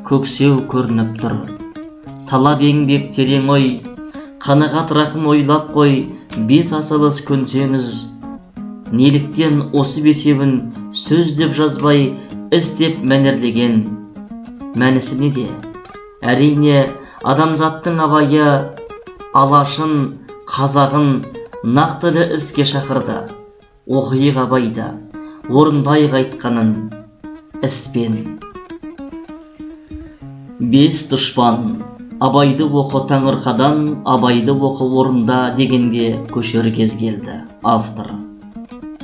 Speaker 1: көксеу көрініп тұр. Талап еңбек терең ой, қанағат рақым ойлап қой, бес асыл іс көнсеңіз. Неліктен осы бесеуін сөз деп жазбай, іс деп мәнерлеген? Мәнісі неде? Әрине, адамзаттың Абайы алашын, қазағын нақтылы іске шақырды. Оқиық Абайды, орындайық айтқанын іспен. Бес дұшпан. Абайды оқы таңырқадан, Абайды оқы орында дегенге көшер кез келді. Автор.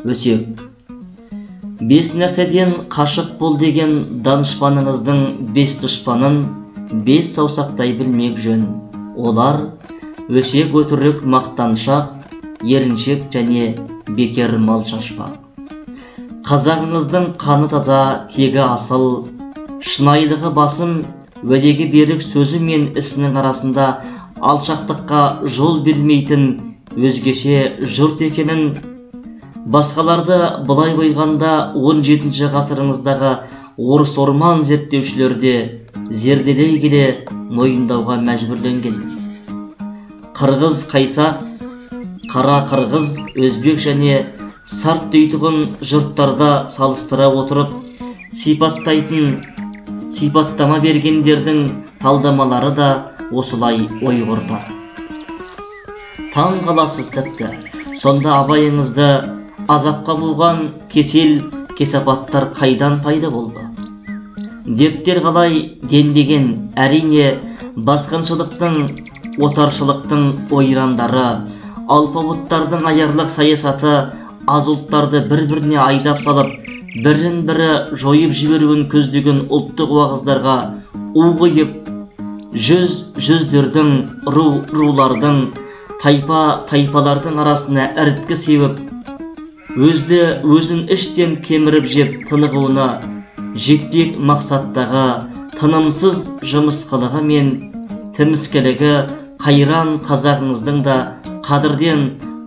Speaker 1: Өсек. Бес нәрседен қашық бол деген данышпаныңыздың бес дұшпанын бес саусақтай білмек жөн. Олар өсек, өтірік, мақтаншақ, еріншек және бекер мал шашпақ. Қазағыңыздың қаны таза, тегі асыл, шынайылығы басым, уәдеге берік сөзі мен ісінің арасында алшақтыққа жол бермейтін өзгеше жұрт екенін басқаларды былай қойғанда 17 ғасырыңыздағы орыс орман зерттеушілері де зерделей келе мойындауға мәжбүрленген. Қырғыз қайсақ, қара қырғыз, өзбек және сарт дейтұғын жұрттарда салыстыра отырып сипаттайтын сипаттама бергендердің талдамалары да осылай ой қорытады. Таң қаласыз тіпті. Сонда Абайыңызды азапқа буған кесел, кесапаттар қайдан пайда болды? Дерттер қалай дендеген? Әрине, басқыншылықтың, отаршылықтың ойрандары, алпауыттардың аярлық саясаты аз ұлттарды бір-біріне айдап салып, бірін-бірі жойып жіберуін көздеген ұлттық уағыздарға у құйып, жүз-жүздердің, ру-рулардың, тайпа-тайпалардың арасына іріткі сеуіп, өзді өзін іштен кеміріп жеп тынығуына жетпек мақсаттағы тынымсыз жымысқылығы мен тіміскілігі қайран қазағыңыздың да қадірден,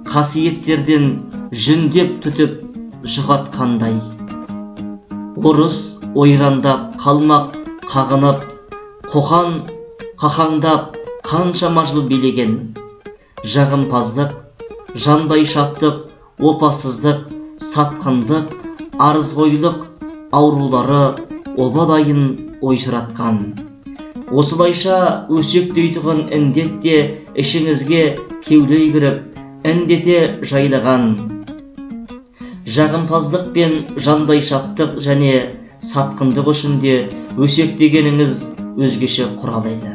Speaker 1: қасиеттерден жүндеп түтіп жұқартқандай. Орыс ойрандап, қалмақ қағынып, қоқан қақаңдап қаншама жыл билеген. Жағымпаздық, жандайшаптық, опасыздық, сатқындық, арызғойлық аурулары обадайын ойсыратқан. Осылайша өсек дейтұғын індет те ішіңізге кеулей кіріп, індете жайлаған. Жағымпаздық пен жандайшаптық және сатқындық үшін де өсек дегеніңіз өзгеше құрал еді.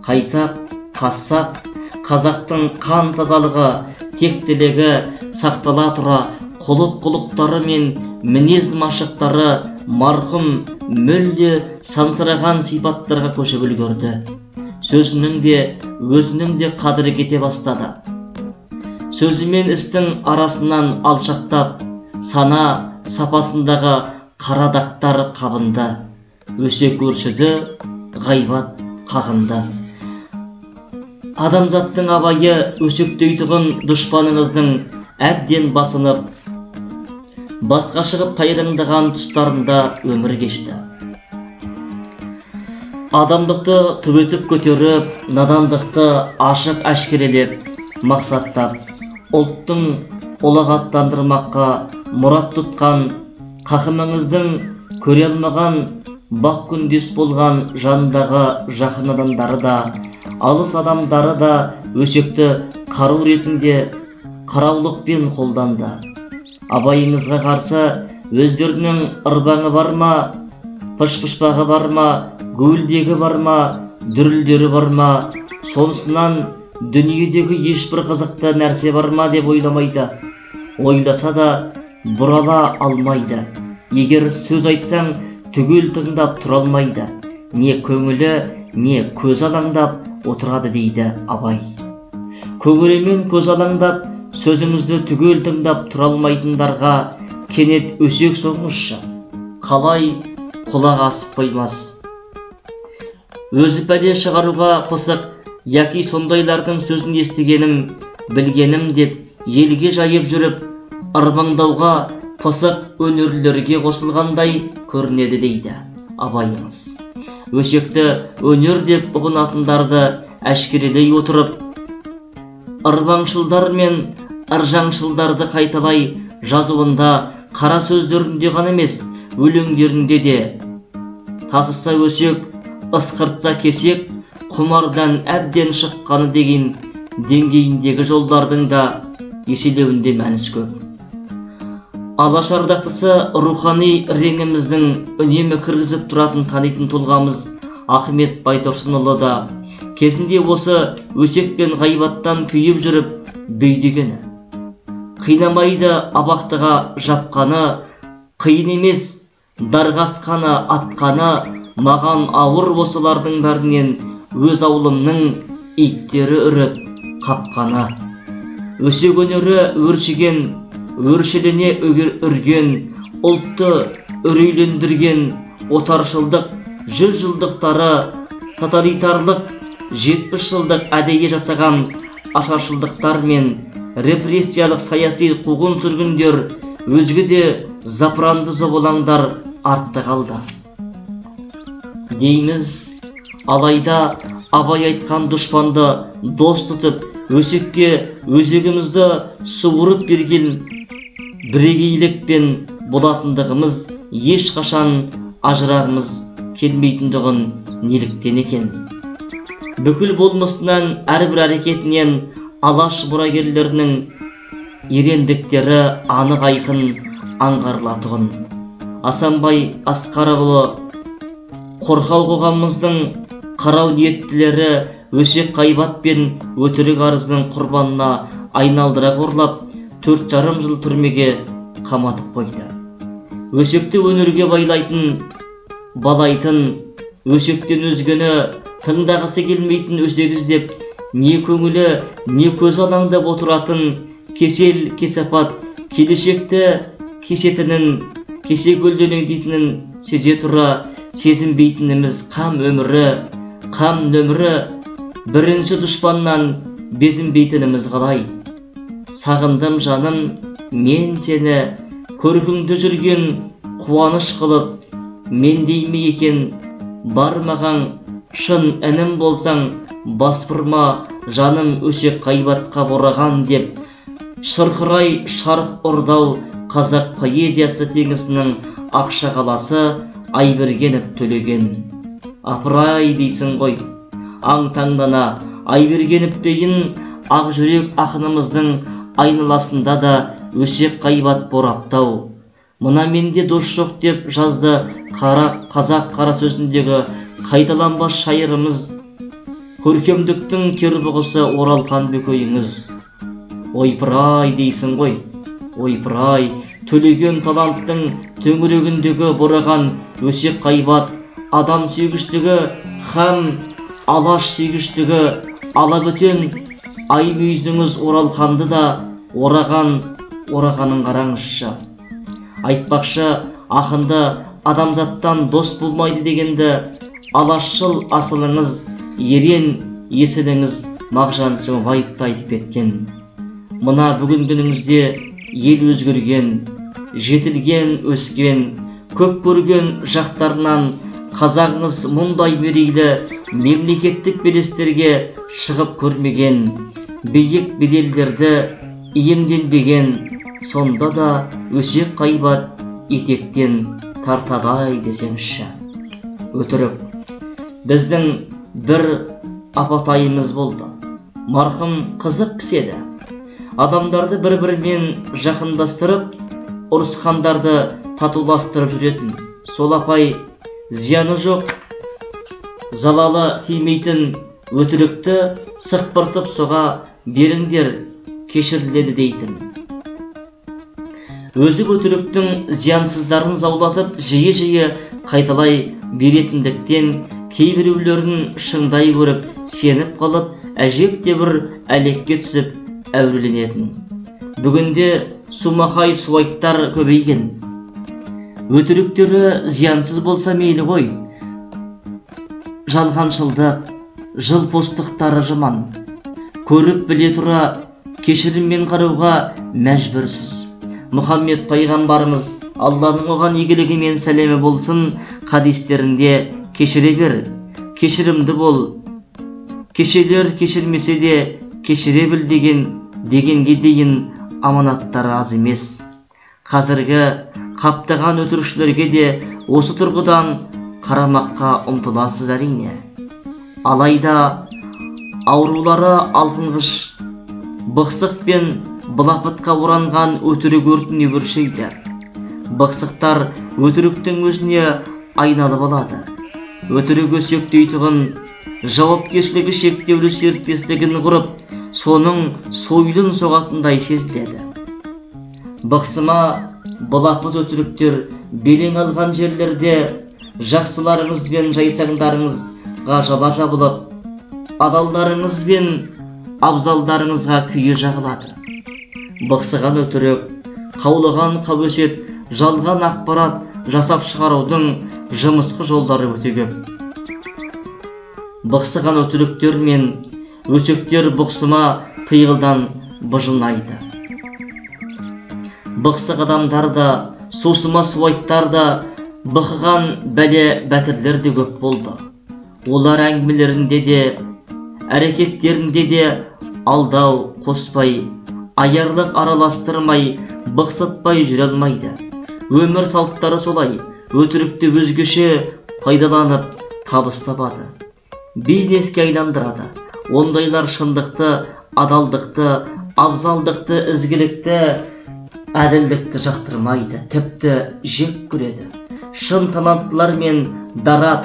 Speaker 1: Қайсақ, қассақ, қазақтың қан тазалығы, тектілігі сақтала тұра, құлық-құлықтары мен мінез машықтары марқұм мүлде сансыраған сипаттарға көшіп үлгерді. Сөзінің де, өзінің де қадірі кете бастады. Сөзі мен істің арасынан алшақтап, сана сапасындағы қара дақтар қабынды, өсек өршіді, ғайбат қағынды. Адамзаттың Абайы өсектейтұғын дұшпаныңыздың әбден басынып, басқа шығып тайраңдаған тұстарында өмір кешті. Адамдықты түбетіп көтеріп, надандықты ашық әшкерелеп, мақсаттап, ұлттың ұлағаттандырмаққа мұрат тұтқан қақымыңыздың көре алмаған бақ күндес болған жанындағы жақын адамдары да, алыс адамдары да өсекті қару ретінде қараулықпен қолданды. Абайыңызға қарсы өздерінің ырбаңы бар ма, пышпышпағы бар ма, гуілдегі бар ма, дүрілдері бар ма, сонысынан дүниедегі ешбір қызықты нәрсе бар ма деп ойламайды. Ойласа да бұрала алмайды. Егер сөз айтсаң, түгел тыңдап тұра алмайды. Не көңілі, не көзі алаңдап отырады дейді Абай. Көңілімен көз алаңдап, сөзіңізді түгел тыңдап тұра алмайтындарға кенет өсек соғыңызшы. Қалай құлақ асып қоймас. Өзі пәле шығаруға пысық, яки сондайлардың сөзін естігенім, білгенім деп елге жайып жүріп, ырбыңдауға пысық өнерлерге қосылғандай көрінеді дейді Абайымыз. Өсекті өнер деп ұғынатындарды әшкерелей отырып, ырбаңшылдар мен ыржаңшылдарды қайталай жазуында қара сөздерінде ғана емес, өлеңдерінде де тасыса өсек, ысқыртса кесек, құмардан әбден шыққаны деген деңгейіндегі жолдардың да еселеуінде мәніс көп. Алаш ардақтысы рухани реңіміздің үнемі кіргізіп тұратын танитын тұлғамыз Ахмет Байтұрсынұлы да кезінде осы өсек пен ғайбаттан күйіп жүріп бүйдегені. Қинамайды абақтыға жапқаны, қиын емес дарға асқаны атқаны, маған ауыр осылардың бәрінен өз аулымның иттері үріп қапқаны. Өсек өнері өршіген, өршелене үрген, ұлтты үрейлендірген отаршылдық 100 жылдықтары, тоталитарлық 70 жылдық әдейі жасаған ашаршылдықтар мен репрессиялық саяси қуғын-сүргіндер, өзге де запыранды зобалаңдар артта қалды дейміз. Алайда Абай айтқан дұшпанды дос тұтып, өсекке өзегімізді суырып берген бірегейлікпен болатындығымыз ешқашан ажырағымыз келмейтіндігін неліктен екен? Бүкіл болмысынан, әрбір әрекетінен Алаш мұрагерлерінің ерендіктері анық айқын аңғарылатұғын. Асанбай Асқарұлы қорқау қоғамымыздың қарау ниеттілері өсек ғайбат пен өтірік арыздың құрбанына айналдыра қорлап, 4,5 жыл түрмеге қаматып қойды. Өсекті өнерге байлайтын, балайтын, өсектен өзгені тыңдағысы келмейтін өсек іздеп, не көңілі, не көзі алаңдап отыратын кесел кесапат келешекті кесетінін, кесе көлденеңдейтінін сезе тұра сезінбейтініміз қам өмірі, қам нөмірі бірінші дұшпаннан безінбейтініміз қалай? Сағындым жаным мен сені, көркіңді жүрген қуаныш қылып, мендей ме екен бармаған шын інім болсаң, бас бұрма жаным өсек ғайбатқа бораған деп шырқырай шарқ ұрдау қазақ поэзиясы теңізінің ақшақаласы Айбергенов Төлеген. Апырай дейсің ғой, аң таңдана Айбергенов дейін ақ жүрек ақынымыздың айналасында да өсек ғайбат бораптау. Мына менде дос жоқ деп жазды қазақ қара сөзіндегі қайталанбас шайырымыз, көркемдіктің кербұғысы Оралхан Бөкейіңіз. Ойпырай дейсің ғой, ойпырай, Төлеген таланттың төңірегіндегі бораған өсек ғайбат, адам сүйгіштігі һәм алаш сүйгіштігі алабөтен ай мүйізіңіз Оралханды да ораған орағанын қараңызшы. Айтпақшы, ақынды адамзаттан дос болмайды дегенді алашшыл асылыңыз, ерен есіліңіз Мағжан Жұмабаев та айтып кеткен. Мына бүгінгініңізде ел өзгерген, жетілген, өскен, көп көрген жақтарынан қазағыңыз мұндай мерейлі мемлекеттік белестерге шығып көрмеген, биік беделдерді иемденбеген, сонда да өсек ғайбат етектен тартадай десеңізші. Өтірік. Біздің бір апатайымыз болды. Марқұм қызық кісі еді. Адамдарды бір-бірімен жақындастырып, ұрысқандарды татуластырып жүретін. Сол апай зияны жоқ, залалы тимейтін өтірікті сықпыртып соға беріңдер, кешіріледі дейтін. Өзі өтіріктің зиянсыздарын заулатып жиі-жиі қайталай беретіндіктен кейбіреулерін шыңдай көріп, сеніп қалып, әжептәуір әлекке түсіп әуреленетін. Бүгінде сумақай суайттар көбейген. Өтіріктері зиянсыз болса мейлі ғой. Жалғаншылдық, жылпостықтары жаман. Көріп біле тұра кешіріммен қарауға мәжбүрсіз. Мұхаммед пайғамбарымыз, Алланың оған игілігі мен сәлемі болсын, хадистерінде кешіре бер, кешірімді бол, кешелер кешірмесе де кешіре біл дегенге дейін аманаттары аз емес. Қазіргі қаптаған өтірікшілерге де осы тұрғыдан қарамаққа ұмтыласыз әрине. Алайда аурулары алқынғыш, бықсық пен былапытқа оранған өтірік өртіне өршейді. Бықсықтар өтіріктің өзіне айналып алады. Өтірік өсектейтұғын жауапкершілігі шектеулі серіктестігін құрып, соның сойылын соғатындай сезіледі. Бықсыма былапыт өтіріктер белең алған жерлерде жақсыларыңыз бен жайсаңдарыңызға жала жабылып, адалдарыңыз бен абзалдарыңызға күйе жағылады. Бықсыған өтірік, қаулаған қауесет, жалған ақпарат жасап шығарудың жымысқы жолдары өте көп. Бықсыған өтіріктер мен өсектер бұқсыма пиғылдан быжынайды. Бықсық адамдар да, сусыма суайттар да, бықыған бәле бәтірлер де көп болды. Олар әңгімелерінде де, әрекеттерінде де алдау қоспай, аярлық араластырмай, бықсытпай жүре алмайды. Өмір салттары солай, өтірікті өзгеше пайдаланып табыс табады. Бизнеске айландырады. Ондайлар шындықты, адалдықты, абзалдықты, ізгілікті, әділдікті жақтырмайды, тіпті жек көреді. Шын таланттылар мен дара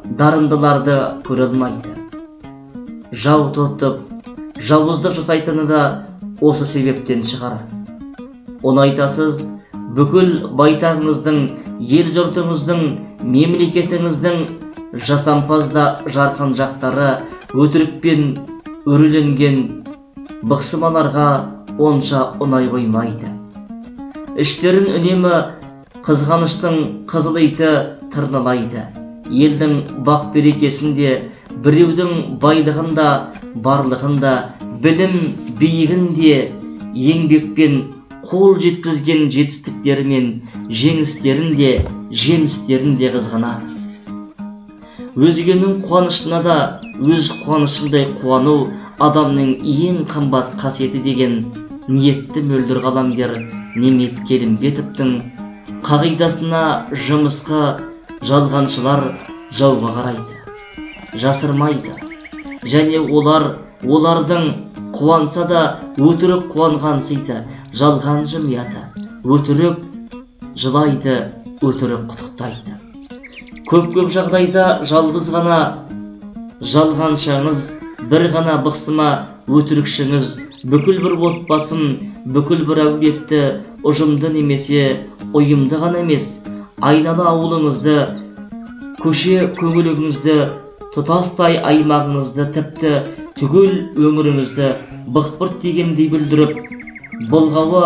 Speaker 1: дарындыларды көре алмайды. Жау тұтып, жауыздық жасайтыны да осы себептен шығар. Оны айтасыз, бүкіл байтағыңыздың, ел жұртыңыздың, мемлекетіңіздің жасампаз да жарқын жақтары өтірікпен өреленген бықсымаларға онша ұнай қоймайды. Іштерін үнемі қызғаныштың қызыл иті тырналайды. Елдің бақ берекесін де, біреудің байлығын да, барлығын да, білім биігін де, еңбекпен қол жеткізген жетістіктері мен жеңістерін де, жемістерін де қызғанады. Өзгенің қуанышына да өз қуанышындай қуану адамның ең қымбат қасиеті деген ниетті мөлдір қаламгер Немет Келімбетовтің қағидасына жымысқы жалғаншылар жауға қарайды, жасырмайды. Және олардың қуанса да өтірік қуанғансиды, жалған жымияды, өтірік жылайды, өтірік құттықтайды. Көп-көп жағдайда жалғыз ғана жалғаншаңыз, бір ғана бықсыма өтірікшіңіз бүкіл бір отбасын, бүкіл бір әулетті, ұжымды немесе ұйымды ғана емес, айнала ауылыңызды, көше көңіліңізді, тұтастай аймағыңызды, тіпті түгел өңіріңізді бықпырт дегендей бүлдіріп, былғауы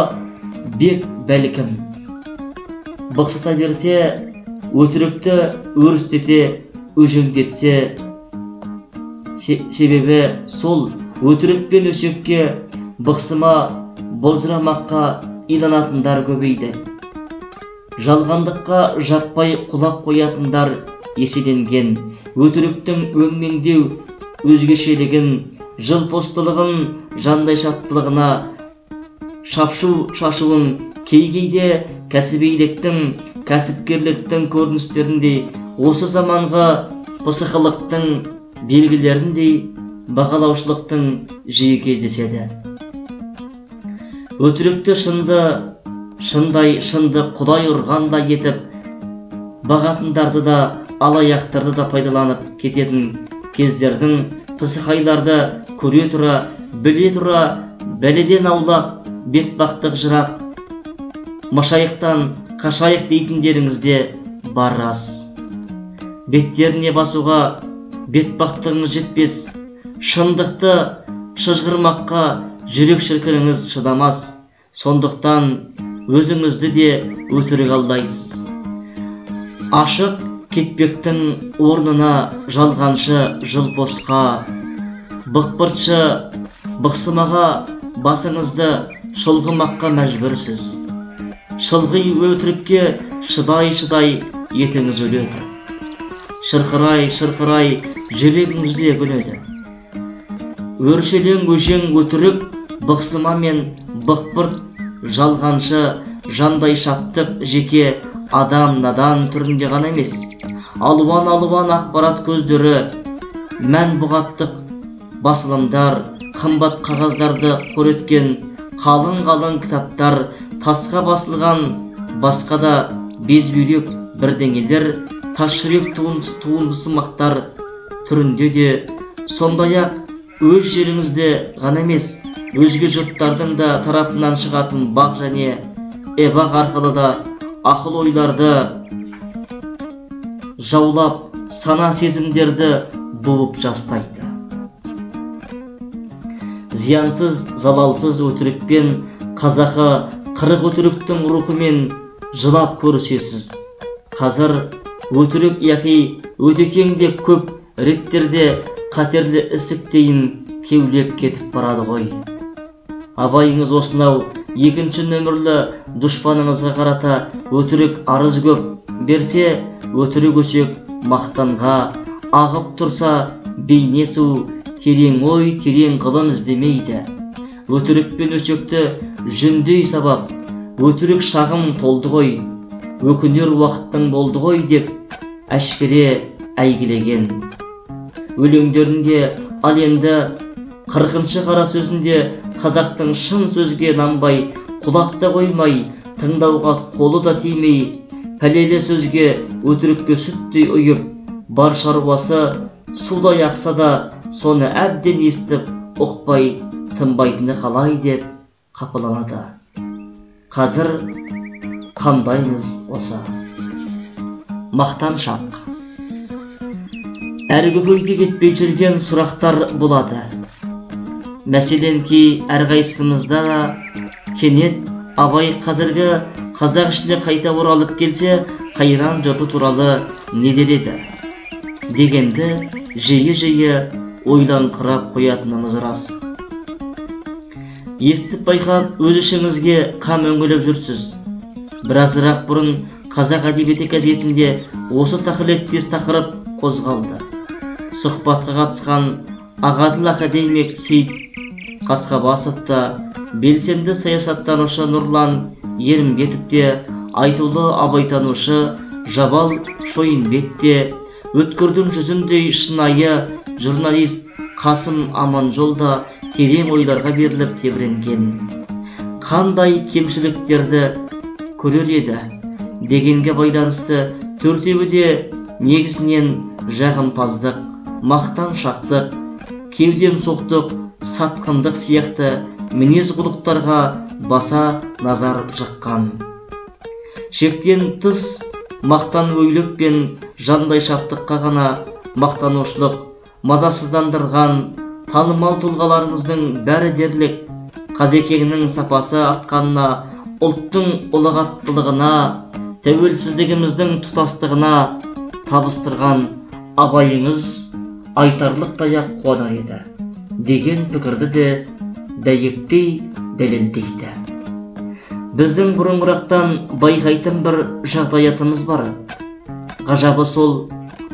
Speaker 1: бек бәлкім. Бықсыта берсе, өтірікті өрістете, өжеңдетсе, себебі сол өтірік пен өсекке, бықсыма болжырамаққа иланатындар көбейді. Жалғандыққа жаппай құлақ қоятындар еселенген. Өтіріктің өңмеңдеу өзгешелігін, жылпостылығын, жандай шаттылығына шапшу шашуын, кей-кейде кәсібиліктің, кәсіпкерліктің көріністеріндей, осы заманғы пысықылықтың белгілеріндей бағалаушылықтың жиі кездеседі. Өтірікті шынды, шындай шынды құдай ұрғандай етіп бағатындарды да, алаяқтарды да пайдаланып кететін кездердің пысықайларды көре тұра, біле тұра, бәледен аулақ, бетбақтық жырақ Машайықтан қашайық дейтіндеріңіз де бар рас. Беттеріне басуға бетбақтығыңыз жетпес, шындықты шыжғырмаққа жүрек шіркініңіз шыдамас. Сондықтан өзіңізді де өтірік алдайсыз. Ашық кетпектің орнына жалғаншы жылпосқа, бықпыртшы бықсымаға басыңызды шұлғымаққа мәжбүрсіз. Шылғи өтірікке шыдай-шыдай етіңіз өледі. Шырқырай-шырқырай жүрегіңіз де күледі. Өршелең өжең өтірік бықсыма мен бықпырт жалғаншы жандай шаптық жеке адам надан түрінде ғана емес, алуан-алуан ақпарат көздері, мән бұғаттық басылымдар, қымбат қағаздарды қор еткен қалың-қалың кітаптар, тасқа басылған басқа да безбүйрек бірдеңелер, тас жүрек туындысымақтар түрінде де, сондай-ақ өз жеріңізде ғана емес, өзге жұрттардың да тарапынан шығатын бақ және эбақ арқылы да ақыл ойларды жаулап, сана сезімдерді буып жастайды. Зиянсыз, залалсыз өтірікпен қазақы 40 өтіріктің рухымен жылап көрісесіз. Қазір өтірік яки өтекең деп көп реттерде қатерлі ісіктейін кеулеп кетіп барады ғой. Абайыңыз осынау екінші нөмірлі дұшпаныңызға қарата өтірік арыз көп берсе, өтірік өсек мақтанға, ағып тұрса бейне су, терең ой, терең ғылым іздемейді. Өтірік пен өсекті жүндей сабап, өтірік шағым толды ғой, өкінер уақыттың болды ғой деп әшкере әйгілеген. Өлеңдерінде, ал енді 40-шы қара сөзінде қазақтың шын сөзге нанбай, құлақ та қоймай, тыңдауға қолы да тимей, пәлелі сөзге өтірікке сүттей ұйып, бар шаруасы судай ақса да соны әбден естіп, ұқпай, тынбайтыны қалай деп қапаланады. Қазір қандаймыз осы? Мақтаншақ. Әр көкейде кетпей жүрген сұрақтар болады. Мәселен, кей әрқайсымызда да кенет Абай қазіргі қазақ ішіне қайта оралып келсе, қайран жұрты туралы не дер еді дегенді жиі-жиі ойланқырап қоятынымыз рас. Естіп байқап, өз ішіңізге қам өңгелеп жүрсіз. Біразырақ бұрын Қазақ әдебиеті газетінде осы тақылеттес тақырып қозғалды. Сұхбатқа қатысқан ағаділ академик Сейіт Қасқабасов та, белсенді саясаттанушы Нұрлан Ерімбетов те, айтулы абайтанушы Жабал Шойынбет те, өткірдің жүзіндей шынайы журналист Қасым Аманжол да терең ойларға беріліп тебіренген. Қандай кемшіліктерді көрер еді дегенге байланысты төртеуі де негізінен жағымпаздық, мақтаншақтық, кеудемсоқтық, сатқындық сияқты мінез құлықтарға баса назар жыққан. Шектен тыс мақтан өйлік пен жандай шаптыққа ғана мақтанушылық мазасыздандырған танымал тұлғаларымыздың бәрі дерлік қазекеңнің сапасы артқанына, ұлттың ұлағаттылығына, тәуелсіздігіміздің тұтастығына табыстырған Абайыңыз айтарлықтай-ақ қуанар еді деген пікірді де дәйектей дәлелдейді. Біздің бұрынғырақтан байқайтын бір жағдаятымыз бар. Ғажабы сол,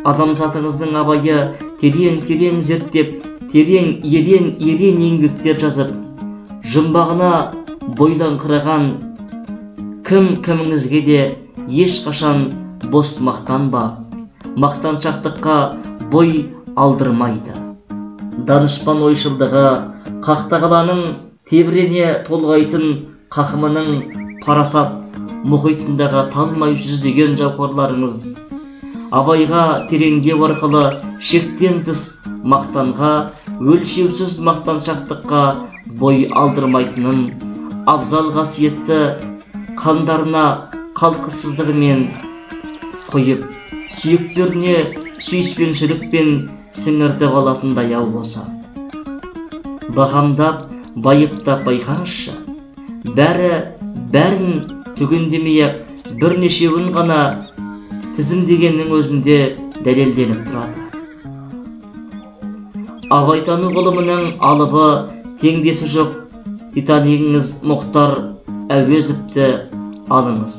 Speaker 1: адамзатыңыздың Абайы терең-терең зерттеп, терең ерен-ерен еңбектер жазып, жұмбағына бойлаңқыраған кім кіміңізге де ешқашан бос мақтанба, мақтаншақтыққа бой алдырмайды. Данышпан ойшылдығы, Қақтағаланың тебірене толғайтын қақымының парасат мұхитындағы талмай жүздеген жауһарларыңыз Абайға тереңдеу арқылы шектен тыс мақтанға, өлшеусіз мақтаншақтыққа бой алдырмайтынын, абзал қасиетті қандарына қалтқысыздығымен құйып, сүйектеріне сүйіспеншілікпен сіңіртіп алатындай ау болса. Бағамдап, байыптап байқаңызшы. Бәрі, бәрін түгендемей-ақ бірнешеуін ғана тізімдегеннің өзінде дәлелденіп тұрады. Абайтану ғылымының алыбы теңдесі жоқ Титанигіңіз Мұхтар Әуезовті алыңыз.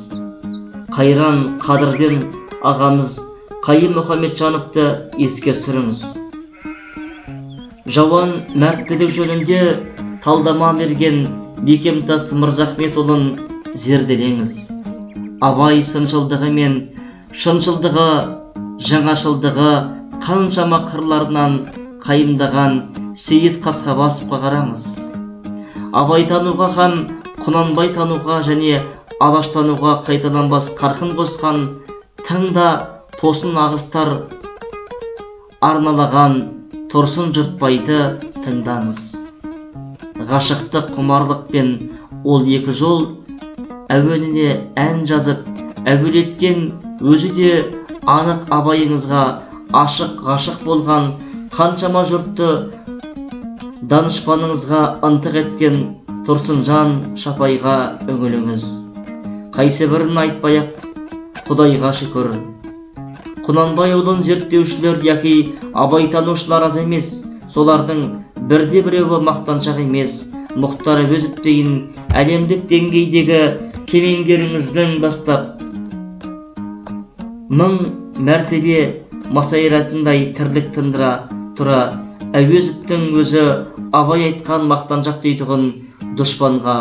Speaker 1: Қайран Қадырден ағамыз Қайым Мұхамеджановты еске түсіріңіз. Жауан мәрттілік жөнінде талдама берген Бекемтас Мырзахметұлын зерделеңіз. Абай сыншылдығы мен шыншылдығы, жаңашылдығы қаншама қырларынан қайымдаған Сейіт Қасқабасовқа қараңыз. Абайтануға һәм Құнанбайтануға және Алаштануға қайталанбас қарқын қосқан тың да тосын ағыстар арналаған Тұрсын Жұртбайды тыңдаңыз. Ғашықтық құмарлықпен ол екі жол әуеніне ән жазып, әуелеткен өзі де анық Абайыңызға ашық ғашық болған қаншама жұртты данышпаныңызға ынтық еткен Тұрсынжан Шапайға үңіліңіз. Қайсы бірін айтпай-ақ Құдайға шүкір. Құнанбайұлын зерттеушілер яки абайтанушылар аз емес, солардың бірде біреуі мақтаншақ емес. Мұхтар Әуезовтейін әлемдік деңгейдегі кемеңгеріңіздің бастап мың мәртебе масайратындай тірлік тындыра тұра Әуезовтің өзі Абай айтқан мақтаншақ дейтұғын дұшпанға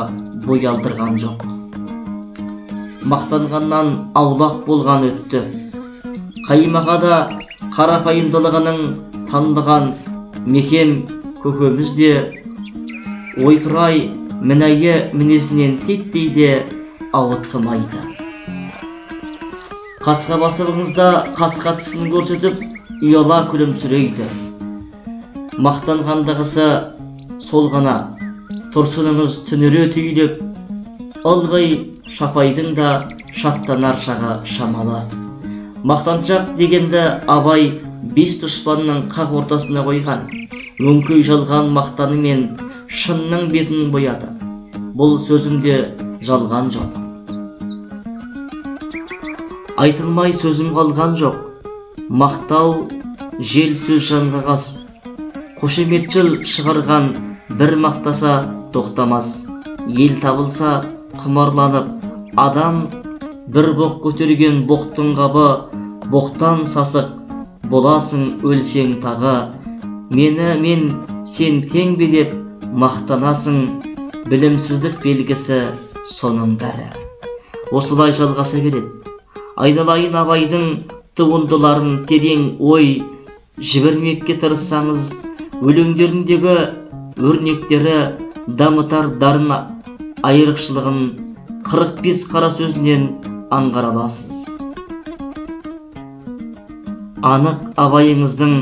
Speaker 1: бой алдырған жоқ. Мақтанғаннан аулақ болған өтті. Қайым аға да қарапайымдылығының танбаған мекем көкеміз де ойпырай мінайы мінезінен титтей де ауытқымайды. Қасқа басыбыңызда қасқа тісін көрсетіп ұяла күлімсірейді. Мақтанғандығысы сол ғана. Тұрсыныңыз түнере түйіліп, ылғи Шапайдың да шаттанар шағы шамалы. Мақтаншақ дегенді Абай бес дұшпанның қақ ортасына қойған. Өңкей жалған мақтанымен шынның бетін бояды. Бұл сөзімде жалған жоқ. Айтылмай сөзім қалған жоқ. Мақтау жел сөз жанға қас. Қошеметшіл шығарған бір мақтаса тоқтамас. Ел табылса құмарланып, адам бір боқ көтерген боқтың қабы, боқтан сасық боласың өлсең тағы. Мені мен сен тең бе деп мақтанасың, білімсіздік белгісі соның бәрі. Осылай жалғаса береді. Айналайын Абайдың туындыларын терең ой жібермекке тырыссаңыз, өлеңдеріндегі өрнектері дамытар дарын айрықшылығын 45 қара сөзінен аңғара аласыз. Анық Абайыңыздың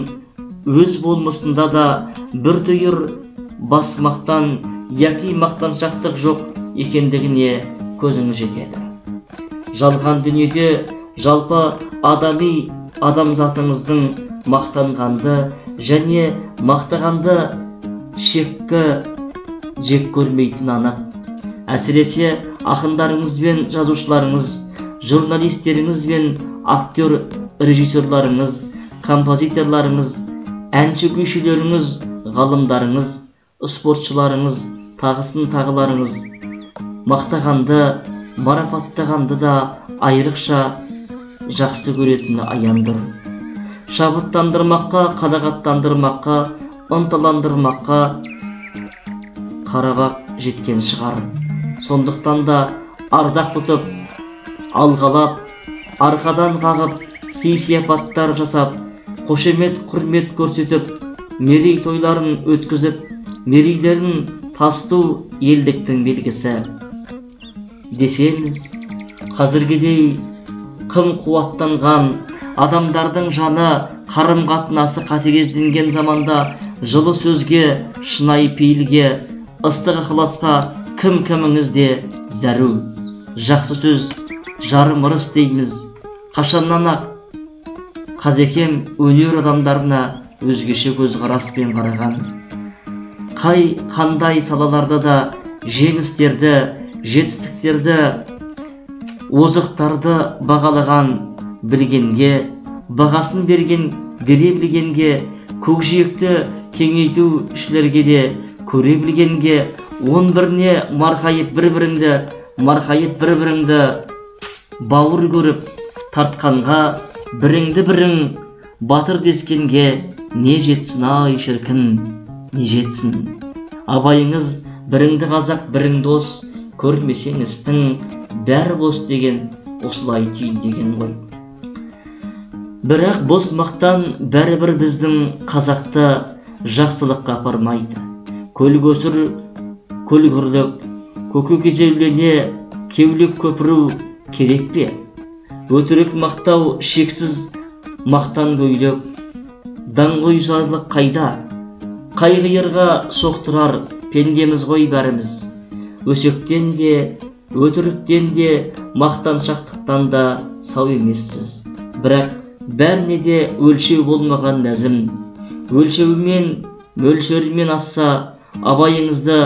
Speaker 1: өз болмысында да бір түйір басмақтан яки мақтаншақтық жоқ екендігіне көзіңіз жетеді. Жалған дүниеде жалпы адами адамзатыңыздың мақтанғанды және мақтағанды шеккі жек көрмейтін анық. Әсіресе ақындарыңыз бен жазушыларыңыз, журналистеріңіз бен актер режиссерларыңыз, композиторларыңыз, әнші күйшілеріңіз, ғалымдарыңыз, спортшыларыңыз, тағысын тағыларыңыз мақтағанды, марапаттағанды да айрықша жақсы көретіні аяндыр. Шабыттандырмаққа, қанағаттандырмаққа, ынталандырмаққа қарабақ жеткен шығар. Сондықтан да ардақ тұтып, алғалап, арқадан қағып, сый-сияпаттар жасап, қошемет құрмет көрсетіп, мерейтойларын өткізіп, мерейлерін тасту елдіктің белгісі десеміз, қазіргідей қым қуаттанған адамдардың жаны қарым-қатынасы қатыгезденген заманда жылы сөзге, шынайы пейілге, ыстық ықыласқа кім-кіміңіз де зәру. Жақсы сөз жарым ырыс дейміз. Қашаннан-ақ Қазекем өнер адамдарына өзгеше көзқараспен қараған. Қай қандай салаларда да жеңістерді, жетістіктерді, озықтарды бағалаған білгенге, бағасын берген, бере білгенге, көкжиекті кеңейтушілерге де көре білгенге, он біріне марқайып бір-біріңді, марқайып бір-біріңді бауыр көріп тартқанға, біріңді бірің батыр дескенге не жетсін ай шіркін, не жетсін. Абайыңыз біріңді қазақ, бірің дос, көрмесең істің бәрі бос деген осылай түйіндеген ғой. Бірақ бос мақтан бәрібір біздің қазақты жақсылыққа апармайды. Көл көсір, көлгірлік, көкөкезеулене кеулек көпіру керек пе? Өтірік мақтау, шексіз мақтан көйлек, даңғойзарлық қайда? Қай қиырға соқтырар пендеміз ғой бәріміз. Өсектен де, өтіріктен де, мақтаншақтықтан да сау емеспіз. Бірақ бәріне де өлшеу болмаған ләзім. Өлшеуімен, мөлшерімен асса, абайыңызды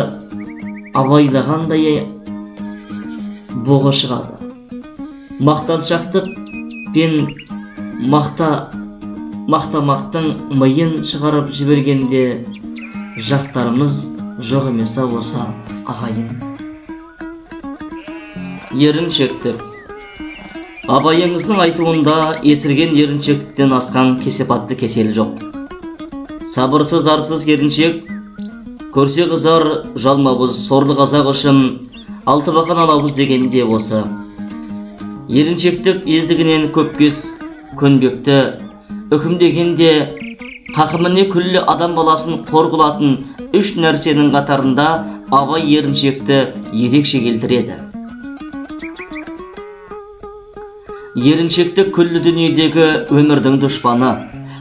Speaker 1: абайлағандай боғы шығады. Мақтаншақтық пен мақтамақтың миын шығарып жібергенде жақтарымыз жоқ емес осы ағайын. Еріншектік. Абайыңыздың айтуында есірген еріншектен асқан кесепатты кесел жоқ. Сабырсыз арсыз еріншек, көрсе қызар жалмауыз, сорлы қазақ үшін алтыбақан алауыз дегенде осы. Еріншектік ездігінен көпкес көнбекті, үкімдегенде қақыміне күллі адам баласын қор қылатын үш нәрсенің қатарында Абай еріншекті ерекше келтіреді. Еріншектік күллі дүниедегі өмірдің дұшпаны.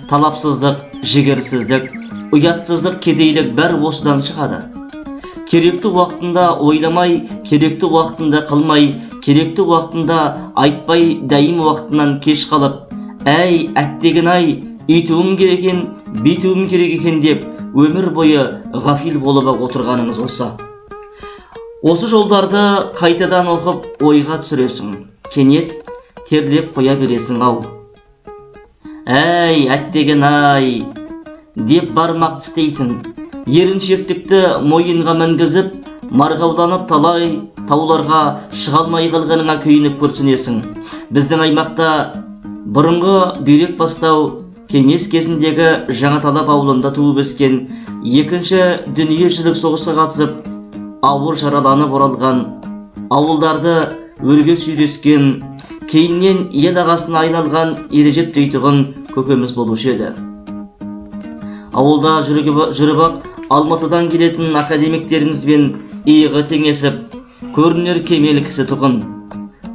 Speaker 1: Талапсыздық, жігерсіздік, ұятсыздық, кедейлік бәрі осыдан шығады. Керекті уақытында ойламай, керекті уақытында қылмай, керекті уақытында айтпай, дәйім уақытынан кеш қалып, әй, әттеген ай, үйтуім керек екен, бүйтуім керек екен деп өмір бойы ғафил болып отырғаныңыз осы. Осы жолдарды қайтадан оқып ойға түсіресің. Кенет терлеп қоя бересің ау. Әй, әттеген ай, деп бармақ тістейсің. Еріншектікті мойынға мінгізіп, марғауланып талай тауларға шыға алмай қалғаныңа күйініп күрсінесің. Біздің аймақта бұрынғы бүйрек бастау кеңес кезіндегі Жаңаталап ауылында туып өскен, екінші дүниежүзілік соғысқа қатысып, ауыр жараланып оралған, ауылдарды өрге сүйрескен, кейіннен ел ағасына айналған Ережеп дейтұғын көкеміз болушы еді. Ауылда жүріп-ақ Алматыдан келетін академиктерімізбен иығы теңесіп, көрінер кемел кісі тұғын.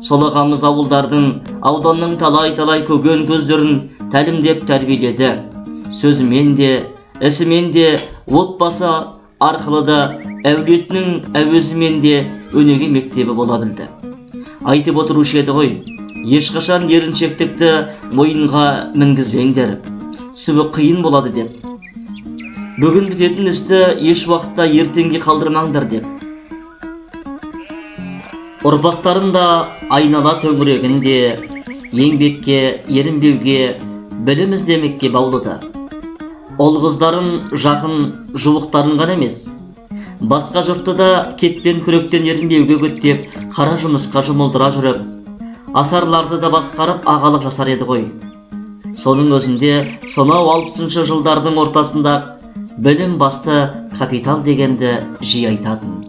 Speaker 1: Сол ағамыз ауылдардың, ауданның талай-талай көген көздерін тәлімдеп тәрбиеледі. Сөзімен де, ісімен де, отбасы арқылы да, әулетінің әуезімен де өнеге мектебі бола білді. Айтып отырушы еді ғой, ешқашан еріншектікті мойынға мінгізбеңдер, түсуі қиын болады деп. Бүгін бітетін істі еш уақытта ертеңге қалдырмаңдар деп. Ұрпақтарын да айнала төңірегінде еңбекке, ерінбеуге, білім іздемекке баулыды. Ұл қыздарын жақын жуықтарын ғана емес, басқа жұртты да кетпен күректен ерінбеуге үгіттеп, қара жұмысқа жұмылдыра жүріп, асарларды да басқарып ағалық жасар еді ғой. Соның өзінде сонау 60-шы жылдардың ортасында білім басты капитал дегенді жиі айтатын.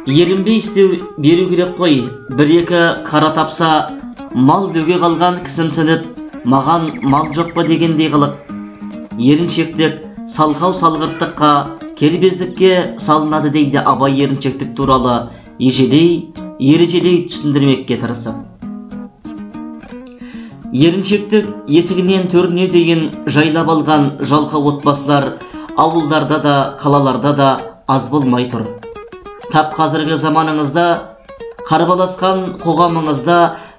Speaker 1: Ерінбей істеу беру керек қой, бір-екі қара тапса, мал бөге қалған кісімсініп, маған мал жоқ па дегендей қылып, еріншектік, салқау салғырттыққа, кербездікке салынады дейді Абай еріншектік туралы ежелей, ережелей түсіндірмекке тырысып. Еріншектік есігінен төріне дейін жайлап алған жалқау отбасылар ауылдарда да, қалаларда да аз болмай тұр. Тап қазіргі заманыңызда, қарбаласқан қоғамыңызда,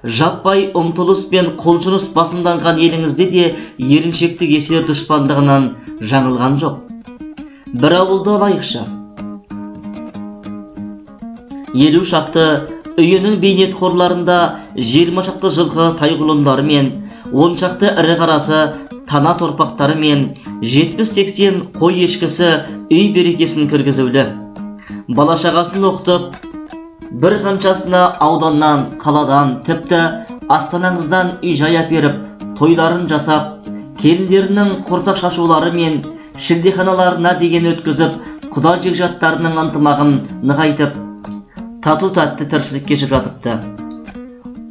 Speaker 1: жаппай ұмтылыс пен құлшыныс басымданған еліңізде де еріншектік есер дұшпандығынан жаңылған жоқ. Бір ауылды алайықшы. 50 шақты үйінің бейнетқорларында 20 шақты жылқы тайғұлындары мен 10 шақты ірі қарасы тана торпақтары мен 70-80 қой ешкісі үй берекесін кіргізулі. Бала шағасын оқытып, бір қаншасына ауданнан, қаладан, тіпті астанаңыздан үй жай әперіп, тойларын жасап, келіндерінің құрсақ шашулары мен шілдеханаларына деген өткізіп, құда жекжаттарының ынтымағын нығайтып, тату-тәтті тіршілік кешіп жатыпты.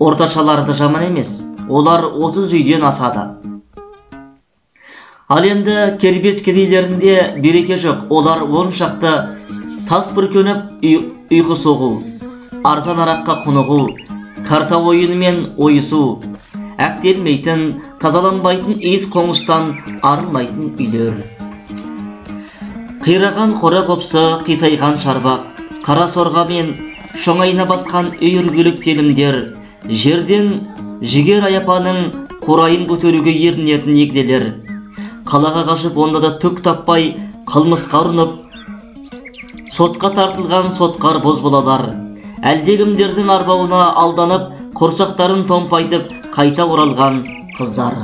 Speaker 1: Орташалары да жаман емес, олар 30 үйден асады. Ал енді кербез кедейлерінде береке жоқ, олар 10 шақты тас бүркеніп ұйқы соғу, арзан араққа құнығу, карта ойынымен ойысу, әктелмейтін, тазаланбайтын иіс қоңыстан арылмайтын үйлер. Қираған қора қопсы, қисайған шарбақ, қара сорға мен шоңайына басқан үй іргелік телімдер, жерден жігер аяпаның қорайын көтеруге ерінетін егделер, қалаға қашып онда да түк таппай қылмысқа ұрынып, сотқа тартылған сотқар бозбалалар, әлдекімдердің арбауына алданып, құрсақтарын томпайтып қайта оралған қыздар.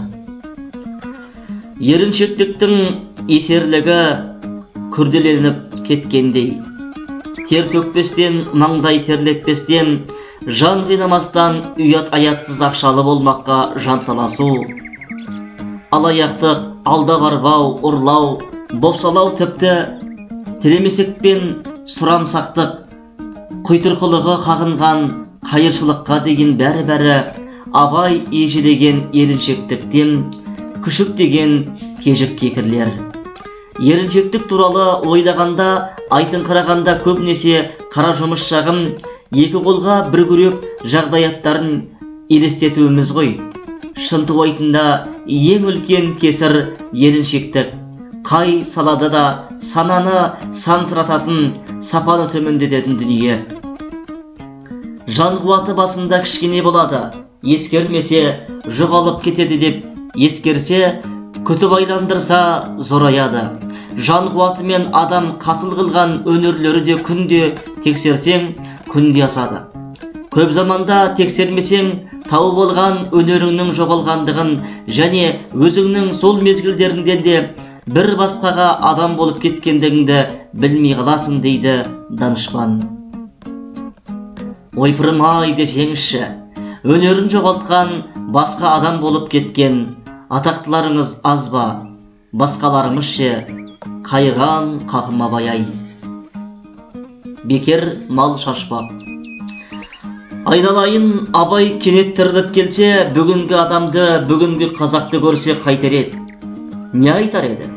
Speaker 1: Еріншектіктің есерлігі күрделеніп кеткендей. Тер төкпестен, маңдай терлетпестен, жан қинамастан ұят аятсыз ақшалы болмаққа жанталасу, алаяқтық, алдап арбау, ұрлау, бопсалау, тіпті тілемесек пен сұрамсақтық, құйтырқылығы қағынған қайыршылыққа деген бәрі-бәрі Абай ежелеген еріншектіктен күшіктеген кежік кекірлер. Еріншектік туралы ойлағанда, айтыңқырағанда көбінесе қара жұмыс жағын, екі қолға бір күрек жағдаяттарын елестетуіміз ғой. Шынтуайтында ең үлкен кесір еріншектік. Қай салада да сананы сансырататын, сапаны төмендететін дүние. Жан қуаты басында кішкене болады, ескермесе жоғалып кетеді деп ескерсе, күтіп айландырса зораяды. Жан қуатымен адам қасыл қылған өнерлері де күнде тексерсең, күнде асады. Көп заманда тексермесең, тауып алған өнеріңнің жоғалғандығын және өзіңнің сол мезгілдеріңден де бір басқаға адам болып кеткендігіңді білмей қаласың дейді данышпан. Ойпырмай десеңізші, өнерін жоғалтқан басқа адам болып кеткен атақтыларыңыз аз ба? Басқаларымыз ше, қайран қақым Абай-ай. Бекер мал шашпақ. Айналайын Абай кенет тіріліп келсе, бүгінгі адамды, бүгінгі қазақты көрсе қайтер еді? Не айтар еді?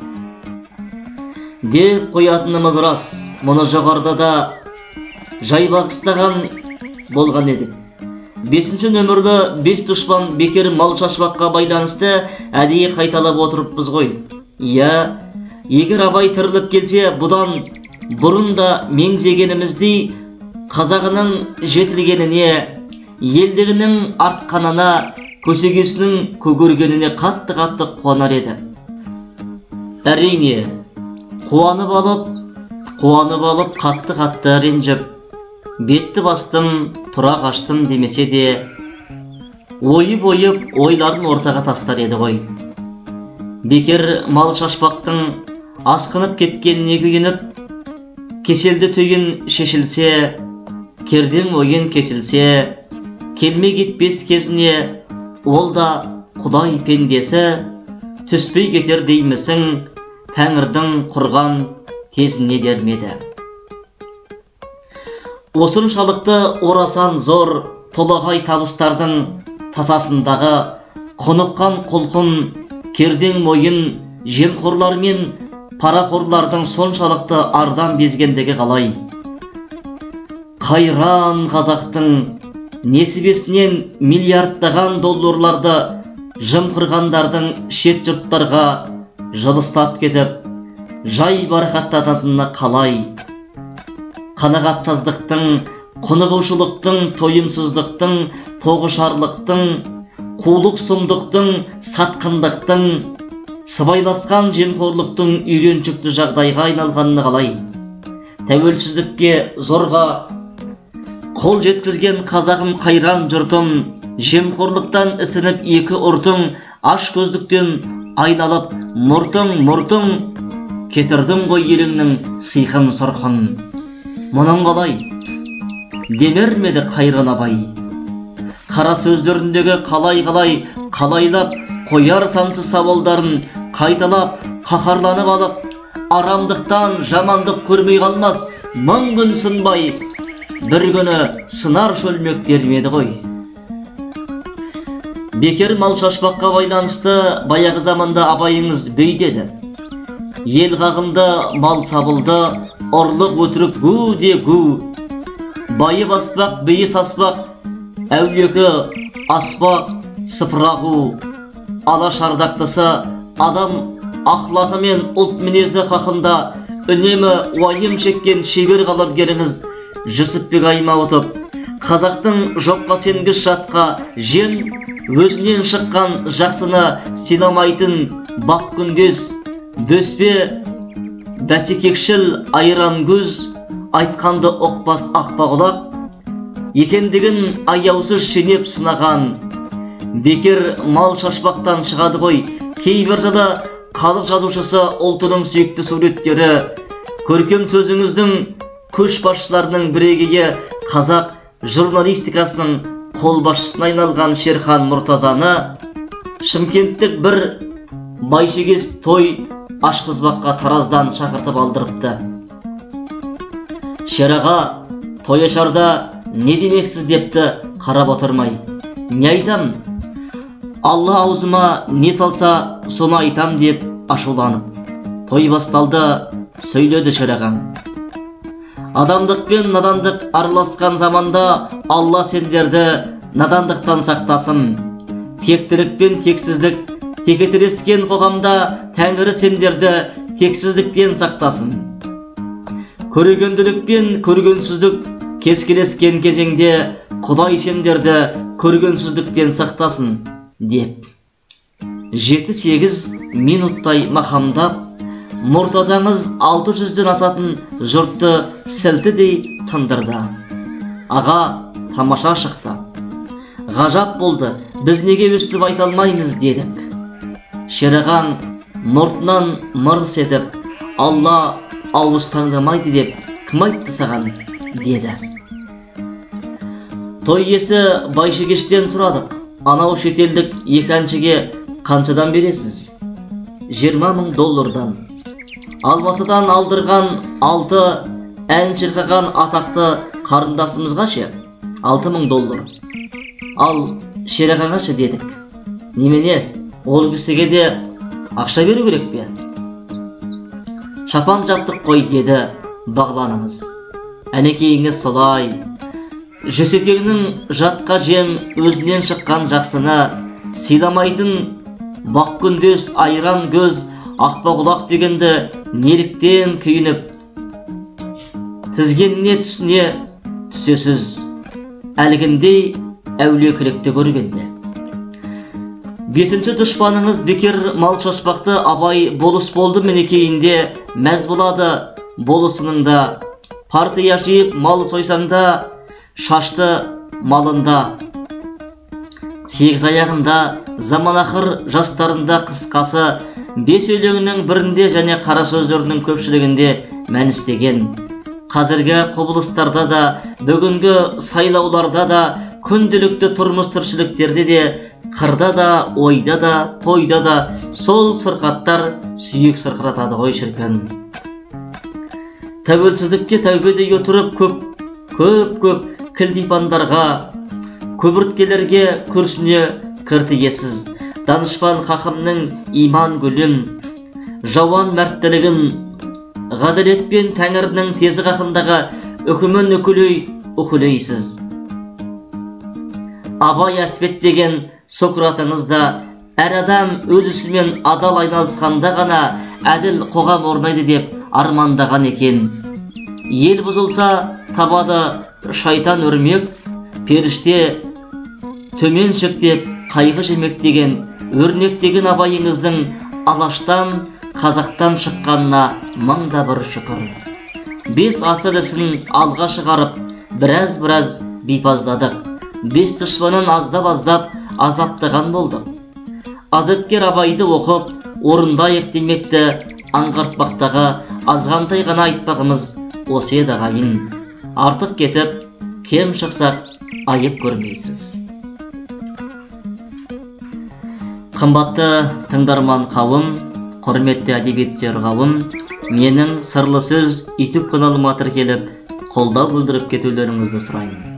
Speaker 1: Деп қоятынымыз рас, мұны жоғарыда да жайбағыстаған болған едік. 5 нөмірлі 5 дұшпан бекер мал шашпаққа байланысты әдейі қайталап отырыппыз ғой. Иә, егер Абай тіріліп келсе, бұдан бұрын да меңзегеніміздей қазағының жетілгеніне, елдігінің артқанына, көсегесінің көгергеніне қатты-қатты қуанар еді. Әрине, қуанып алып қатты-қатты ренжіп, бетті бастым, тұра қаштым демесе де, ойып-ойып ойларын ортаға тастар еді ғой. Бекер мал шашпақтың асқынып кеткеніне күйініп, кеселді түйін шешілсе, кердең ойын кесілсе, келмей кетпес кезіне, ол да Құдай пендесі, түспей кетер деймісің, тәңірдің құрған тезіне дермеді. Осыншалықты орасан зор толағай табыстардың тасасындағы құныққан құлқын, кердең мойын, жемқорлар мен парақорлардың соншалықты ардан безгендігі қалай? Қайран қазақтың несібесінен миллиардтаған долларларды жымқырғандардың шет жұрттарға жылыстап кетіп, жай барақаттататыны қалай? Қанағатсыздықтың, құнығушылықтың, тойымсыздықтың, тоғышарлықтың, қулық сұмдықтың, сатқындықтың, сыбайласқан жемқорлықтың үйреншікті жағдайға айналғанын қалай? Тәуелсіздікке зорға қол жеткізген қазағым, қайран жұртым, жемқорлықтан ісініп екі ұртың, аш көздіктен айналып мұртың, мұртың, кетірдің ғой еліңнің сиқын сұрқын. Мұның қалай? Демер ме еді қайран Абай? Қара сөздеріндегі қалай-қалай, қалайлап, қояр сансыз сауалдарын қайталап, қаһарланып алып, арамдықтан жамандық көрмей қалмас, мың күн сынбай, бір күні сынар шөлмек дер ме еді ғой. Бекер мал шашпаққа байланысты баяғы заманда Абайыңыз бүй деді. Ел қағынды, мал сабылды, ұрлық өтірік гу де гу. Байы баспақ, бейі саспақ, әулекі аспақ, сыпырағу. Ала шардақтысы адам ақлағы мен ұлт мінезі хақында үнемі уайым шеккен шебер қаламгеріңіз Жүсіпбек Аймауытов қазақтың жоққа сенгіш, жатқа жем, өзінен шыққан жақсыны сыйламайтын бақ күндес, бөспе бәсекекшіл айран көз, айтқанды ұқпас ақпа құлақ екендігін аяусыз шенеп сынаған. Бекер мал шашпақтан шығады ғой. Кейбір жада халық жазушысы, ұлтының сүйікті суреткері, көркем сөзіңіздің көшбасшыларының бірегейі, қазақ журналистикасының қолбасшысына айналған Шерхан Мұртазаны шымкенттік бір байшегес той ашқызбаққа Тараздан шақыртып алдырыпты. Шераға, той ашарда не демексіз депті қарап отырмай. Не айтам? Алла аузыма не салса, соны айтам деп ашуланып. Той басталды, сөйледі Шерағаң. Адамдық пен надандық араласқан заманда Алла сендерді надандықтан сақтасын. Тектілік пен тексіздік текетірескен қоғамда Тәңірі сендерді тексіздіктен сақтасын. Көрегенділік пен көргенсіздік кескілескен кезеңде Құдай сендерді көргенсіздіктен сақтасын деп. 7-8 минуттай мақамдап, Мұртазаңыз 600-ден асатын жұртты сілтідей тындырды. Аға, тамаша шықты. Ғажап болды, біз неге өстіп айта алмаймыз дедік. Шерағаң мұртынан мырс етіп, Алла ауыз таңдамайды деп кім айтты саған деді. Той иесі Байшекештен сұрадық. Анау шетелдік екі әншіге қаншадан бересіз? 20 мың доллардан. Алматыдан алдырған 6 ән шырқаған атақты қарындасымызға ше? 6 мың доллар. Ал Шерағаңа ше дедік. Немене, ол кісіге де ақша беру керек пе? Шапан жаптық қой деді бағланыңыз. Әнекейіңіз солай. Жүсекеңнің жатқа жем, өзінен шыққан жақсыны сыйламайтын бақ күндес, айран көз, ақпа құлақ дегенді неліктен күйініп тізгеніне түсіне түсесіз әлгіндей әулекілікті көргенде. Бесінші дұшпаныңыз бекер мал шашпақты Абай болыс болды мінекейінде мәз болады болысының да. Партия жиып мал сойсаң да шашты малында. Сегіз аяғында заман ақыр жастарында, қысқасы бес өлеңінің бірінде және қара сөздерінің көпшілігінде мәністеген. Қазіргі құбылыстарда да, бүгінгі сайлауларда да, күнделікті тұрмыс тіршіліктерде де, қырда да, ойда да, тойда да сол сырқаттар сүйек сырқыратады ғой шіркін. Тәуелсіздікке тәубедей отырып көп көп кілтипандарға, көбірткелерге күрсіне кіртігесіз. Данышпан хақымның иман гүлін, жауан мәрттілігін, ғаділет пен тәңірінің тезі хақындағы үкімін үкілей үкілейсіз. Абай әспеттеген Сократыңыз да әр адам өз ісімен адал айналысқанда ғана әділ қоғам орнайды деп армандаған екен. Ел бұзылса, табады шайтан өрмек, періште төменшіктеп қайғы жемек деген өрнектеген Абайыңыздың алаштан, қазақтан шыққанына мың да бір шүкір. 5 асыр ісін алға шығарып, біраз-біраз бейпаздадық. 5 дұшпанын аздап-аздап азаптаған болдық. Азаткер Абайды оқып, орындайық демекті аңғартпақтағы азғантай ғана айтпағымыз осы еді, ағайын. Артық кетіп, кем шықсақ, айып көрмейсіз. Қымбатты тыңдарман қауым, құрметті әдебиетсүйер қауым, менің Сырлы сөз YouTube каналыма тіркеліп, қолдау білдіріп кетулеріңізді сұраймын.